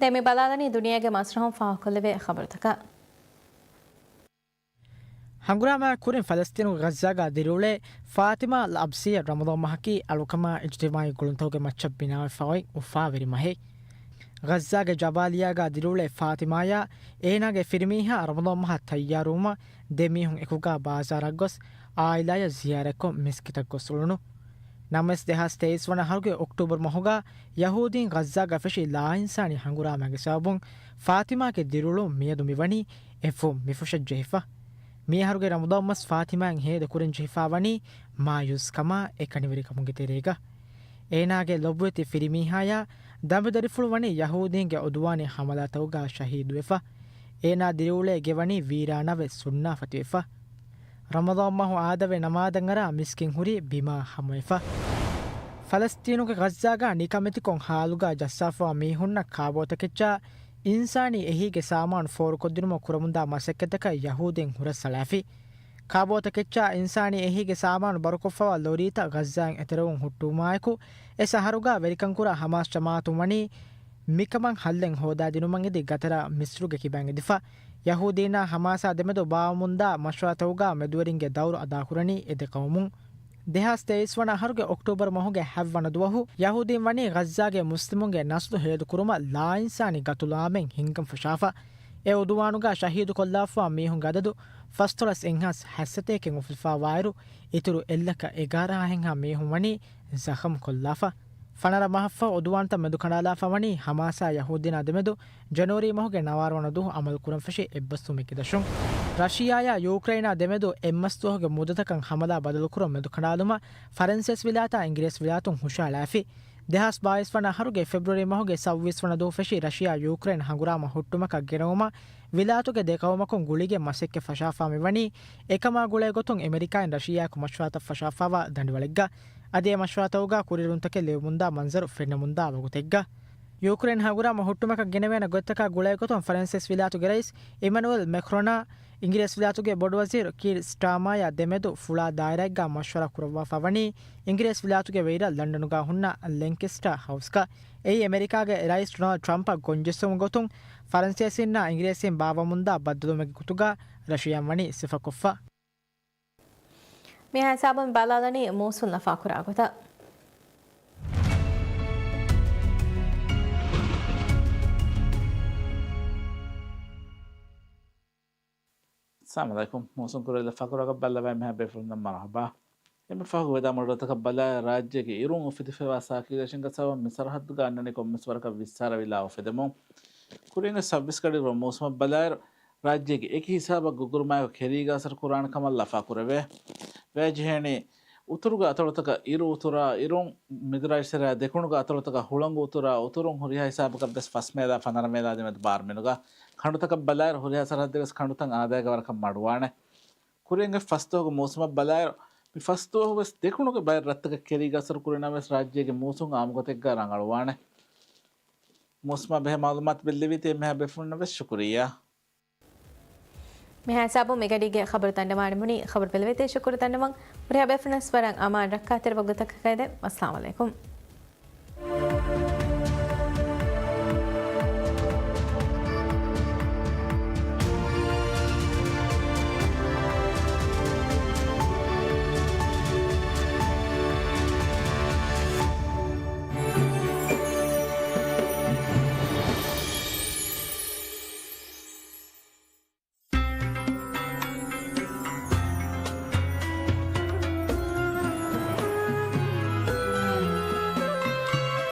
ދެން މި ބަލާލަނީ ދުނިޔޭގެ މަސްރަހުން ފާހަގަކޮށްލެވޭ ޚަބަރުތަކަށް. ހަނގުރާމައާ ކުރިން ފަލަސްތީނުގެ ޣައްޒާގާ ދިރިއުޅޭ ފާތިމާ ލަ އަބްސީއަށް ރަމަޟާން މަހަކީ އަޅުކަމާ އިޖްތިމާޢީ ގުޅުންތަކުގެ މައްޗަށް ބިނާވެފަ އޮތް އުފާވެރި މަހެއް. ޣައްޒާގެ ޖަބާލިޔާގާ ދިރިއުޅޭ ފާތިމާޔާ އޭނާގެ ފިރިމީހާ ރަމަޟާން މަހަށް ތައްޔާރުވުމަށް ދެ މީހުން އެކުގާ ބާޒާރަށް ގޮސް، އާއިލާޔަށް ޒިޔާރަތްކޮށް، މިސްކިތަށް ގޮސް އުޅުނު. ނަމަވެސް، ދެހާސް ތޭއިސް ވަނަ އަހަރުގެ އޮކްޓޫބަރު މަހުގާ ޔަހޫދީން ޣައްޒާގަ ފެށި ލާއިންސާނީ ހަނގުރާމައިގެ ސަބަބުން ފާތިމާގެ ދިރިއުޅުން މިއަދު މިވަނީ އެއްވުން މިފުށަށްޖެހިފަ. މިއަހަރުގެ ރަމަޟާން މަސް ފާތިމާއަށް ހޭދަކުރަންޖެހިފަ ވަނީ މާޔޫސްކަމާ އެކަނިވެރިކަމުގެ ތެރޭގަ. އޭނާގެ ލޮބުވެތި ފިރިމީހާޔާ ދަނބިދަރިފުޅު ވަނީ ޔަހޫދީންގެ ޢުދުވާނީ ހަމަލާތަކުގާ ޝަހީދުވެފަ. އޭނާ ދިރިއުޅޭ ގެ ވަނީ ވީރާނާވެ ސުންނާފަތިވެފަ. ރަމަޟާން މަހު އާދަވެ ނަމާދަށް އަރާ މިސްކިތް ހުރީ ބިމާ ހަމަވެފަ. ފަލަސްތީނުގެ ޣައްޒާގާ ނިކަމެތިކޮށް ހާލުގާ ޖައްސާފަވާ މީހުންނަށް ކާބޯތަކެއްޗާ އިންސާނީ އެހީގެ ސާމާނު ފޯރުކޮށްދިނުމަށް ކުރަމުންދާ މަސައްކަތަކަށް ޔަހޫދީން ހުރަސްއަޅާފި. ކާބޯތަކެއްޗާ އިންސާނީ އެހީގެ ސާމާނު ބަރުކޮށްފަވާ ލޮރީތައް ޣައްޒާއިން އެތެރެވުން ހުއްޓުވުމާއެކު، އެ ސަހަރުގާ ވެރިކަންކުރާ ހަމާސް ޖަމާއަތުން ވަނީ މިކަމަށް ހައްލެއް ހޯދާދިނުމަށް އެދި ގަތަރަށް މިސްރުގެ ކިބައިން އެދިފަ. ޔަހޫދީންނާ ހަމާސާ ދެމެދު ބާވަމުންދާ މަޝްވަރާތަކުގާ މެދުވެރިންގެ ދައުރު އަދާކުރަނީ އެ ދެ ޤައުމުން. ދެހާސް ތޭއިސް ވަނަ އަހަރުގެ އޮކްޓޫބަރު މަހުގެ ހަތް ވަނަ ދުވަހު ޔަހޫދީން ވަނީ ޣައްޒާގެ މުސްލިމުންގެ ނަސްލު ހޭދަކުރުމަށް ލާއިންސާނީ ގަތުލު އާމެން ހިންގަން ފަށާފަ. އެ ޢުދުވާނުގާ ޝަހީދުކޮށްލާފަވާ މީހުންގެ އަދަދު ފަސްދޮޅަސް އެއްހާސް ހަތްސަތޭކައިން އުފުލިފަ ވާއިރު، އިތުރު އެއްލަކަ އެގާރަ ހާހެއްހާ މީހުން ވަނީ ޒަޚަމް ކޮށްލާފަ. ފަނަރަ މަހަށްފަހު ޢުދުވާންތައް މެދުކަނޑާލާފަ ވަނީ ހަމާސާ ޔަހޫދީންނާ ދެމެދު ޖަނުއަރީ މަހުގެ ނަވާރަ ވަނަ ދުވަހު އަމަލު ކުރަން ފެށި އެއްބަސްވުމެއްގެ ދަށުން. ރަޝިޔާޔާ ޔޫކްރެއިނާ ދެމެދު އެއްމަސް ދުވަހުގެ މުއްދަތަކަށް ހަމަލާ ބަދަލުކުރުން މެދުކަނޑާލުމަށް ފަރަންސޭސި ވިލާތާ އިނގިރޭސި ވިލާތުން ހުށައަޅާފި. ދެހާސް ބާވީސް ވަނަ އަހަރުގެ ފެބްރުއަރީ މަހުގެ ސައްބީސް ވަނަ ދުވަހު ފެށި ރަޝިޔާ ޔޫކްރެއިން ހަނގުރާމަ ހުއްޓުމަކަށް ގެނައުމަށް ވިލާތުގެ ދެ ޤައުމަކުން ގުޅިގެން މަސައްކަތް ފަށާފާ މިވަނީ އެކަމާ ގުޅޭ ގޮތުން އެމެރިކާއިން ރަޝިޔާއާއެކު މަޝްވަރާތައް ފަށާފާވާ ދަނޑިވަޅެއްގަ. އަދި އެ މަޝްވަރާތަކުގާ ކުރިއެރުންތަކެއް ލިބެމުންދާ މަންޒަރު ފެންނަމުންދާ ވަގުތެއްގަ. ޔޫކްރެއިން ހަނގުރާމަ ހުއްޓުމަކަށް ގެނެވޭނެ ގޮތްތަކާ ގުޅޭ ގޮތުން ފަރަންސޭސި ވިލާތުގެ ރައީސް އިމެނުއެލް މެކްރޮނާ، އިނގިރޭސި ވިލާތުގެ ބޮޑުވަޒީރު ކީރް ސްޓާމާޔާ ދެމެދު ފުޅާ ދާއިރާއެއްގާ މަޝްވަރާ ކުރައްވާފާ ވަނީ އިނގިރޭސި ވިލާތުގެ ވެއިރަށް ލަންޑަނުގާ ހުންނަ ލެންކެސްޓާ ހައުސްގަ. އެއީ އެމެރިކާގެ ރައީސް ޑޮނާލްޑް ޓްރަމްޕަށް ގޮންޖެއްސުމުގެ ގޮތުން ފަރަންސޭސީންނާ އިނގިރޭސީން ބާއްވަމުންދާ ބައްދަލުވުމެއްގެ ގޮތުގާ ރަޝިޔާއިން ވަނީ ސިފަކޮށްފަ. މިހާ ހިސާބުން ބަލާލަނީ މޫސުން ލަފާކުރާ ގޮތަށް. އައްސަލާމު ޢަލައިކުމް. މޫސުން ކުރެއްވި ލަފާކުރާގޮތަށް ބައްލަވައި މިހާ ބޭފުޅުންނަށް މަރުޙަބާ. އެންމެ ފަހުގެ ވެދާ މޮޑެލްތަކަށް ބަލާއިރު، ރާއްޖޭގެ އިރުން އުފެދިފައިވާ ސާކިލޭޝަންގެ ސަބަބުން މި ސަރަހައްދުގަ އަންނަނީ ކޮންމެސް ވަރަކަށް ވިއްސާރަ ވިލާ އުފެދެމުން. ކުރިންގެ ސައްބީސް ގަޑިއިރު މޫސުމަށް ބަލާއިރު، ރާއްޖޭގެ އެކި ހިސާބަށް ގުގުރުމާއެކު ކެރީގަ އަސަރު ކުރާނެ ކަމަށް ލަފާކުރެވޭ. ވަޔަށްޖެހޭނީ، އުތުރުގެ އަތޮޅުތަކަށް އިރު އުތުރާ އިރުން، މިދުރާށި ތެރެއާ ދެކުނުގެ އަތޮޅުތަކަށް ހުޅަނގު އުތުރާ އުތުރުން ހުރިހާ ހިސާބަކަށް ވެސް ފަސް މޭލާ ފަނަރަ މޭލާ ދެމެދު ބާރުމިނުގަ. ކަނޑުތަކަށް ބަލާއިރު ހުރިހާ ސަރަހައްދެއް ވެސް ކަނޑުތައް އާދައިގެ ވަރަކަށް މަޑުވާނެ. ކުރިންގެ ފަސް ދުވަހުގެ މޫސުމަށް ބަލާއިރު، މި ފަސް ދުވަހު ވެސް ދެކުނުގެ ބައެއް ރަށްތަކަށް ކެރީގަ އަސަރު ކުރި ނަމަވެސް ރާއްޖޭގެ މޫސުން އާއްމު ގޮތެއްގަ ރަނގަޅުވާނެ. މޫސުމާ ބެހޭ މައުލޫމާތު ބެއްލެވީތީ އެންމެހާ ބޭފުޅުންނަށް ވެސް ޝުކުރިއްޔާ. މިހާ ހިސާބުން މިގަޑީގެ ޚަބަރު ދަންނަވާނެ މުނީ ޚަބަރު ބެލެވޭތީ ޝުކުރު ދަންނަވަން. ހުރިހާ ބޭފުޅުންނަށް ވަރަށް އަމާން ރައްކާތެރި ވަގުތަކަށް ގައިދެން. އައްސަލާމު ޢަލައިކުމް.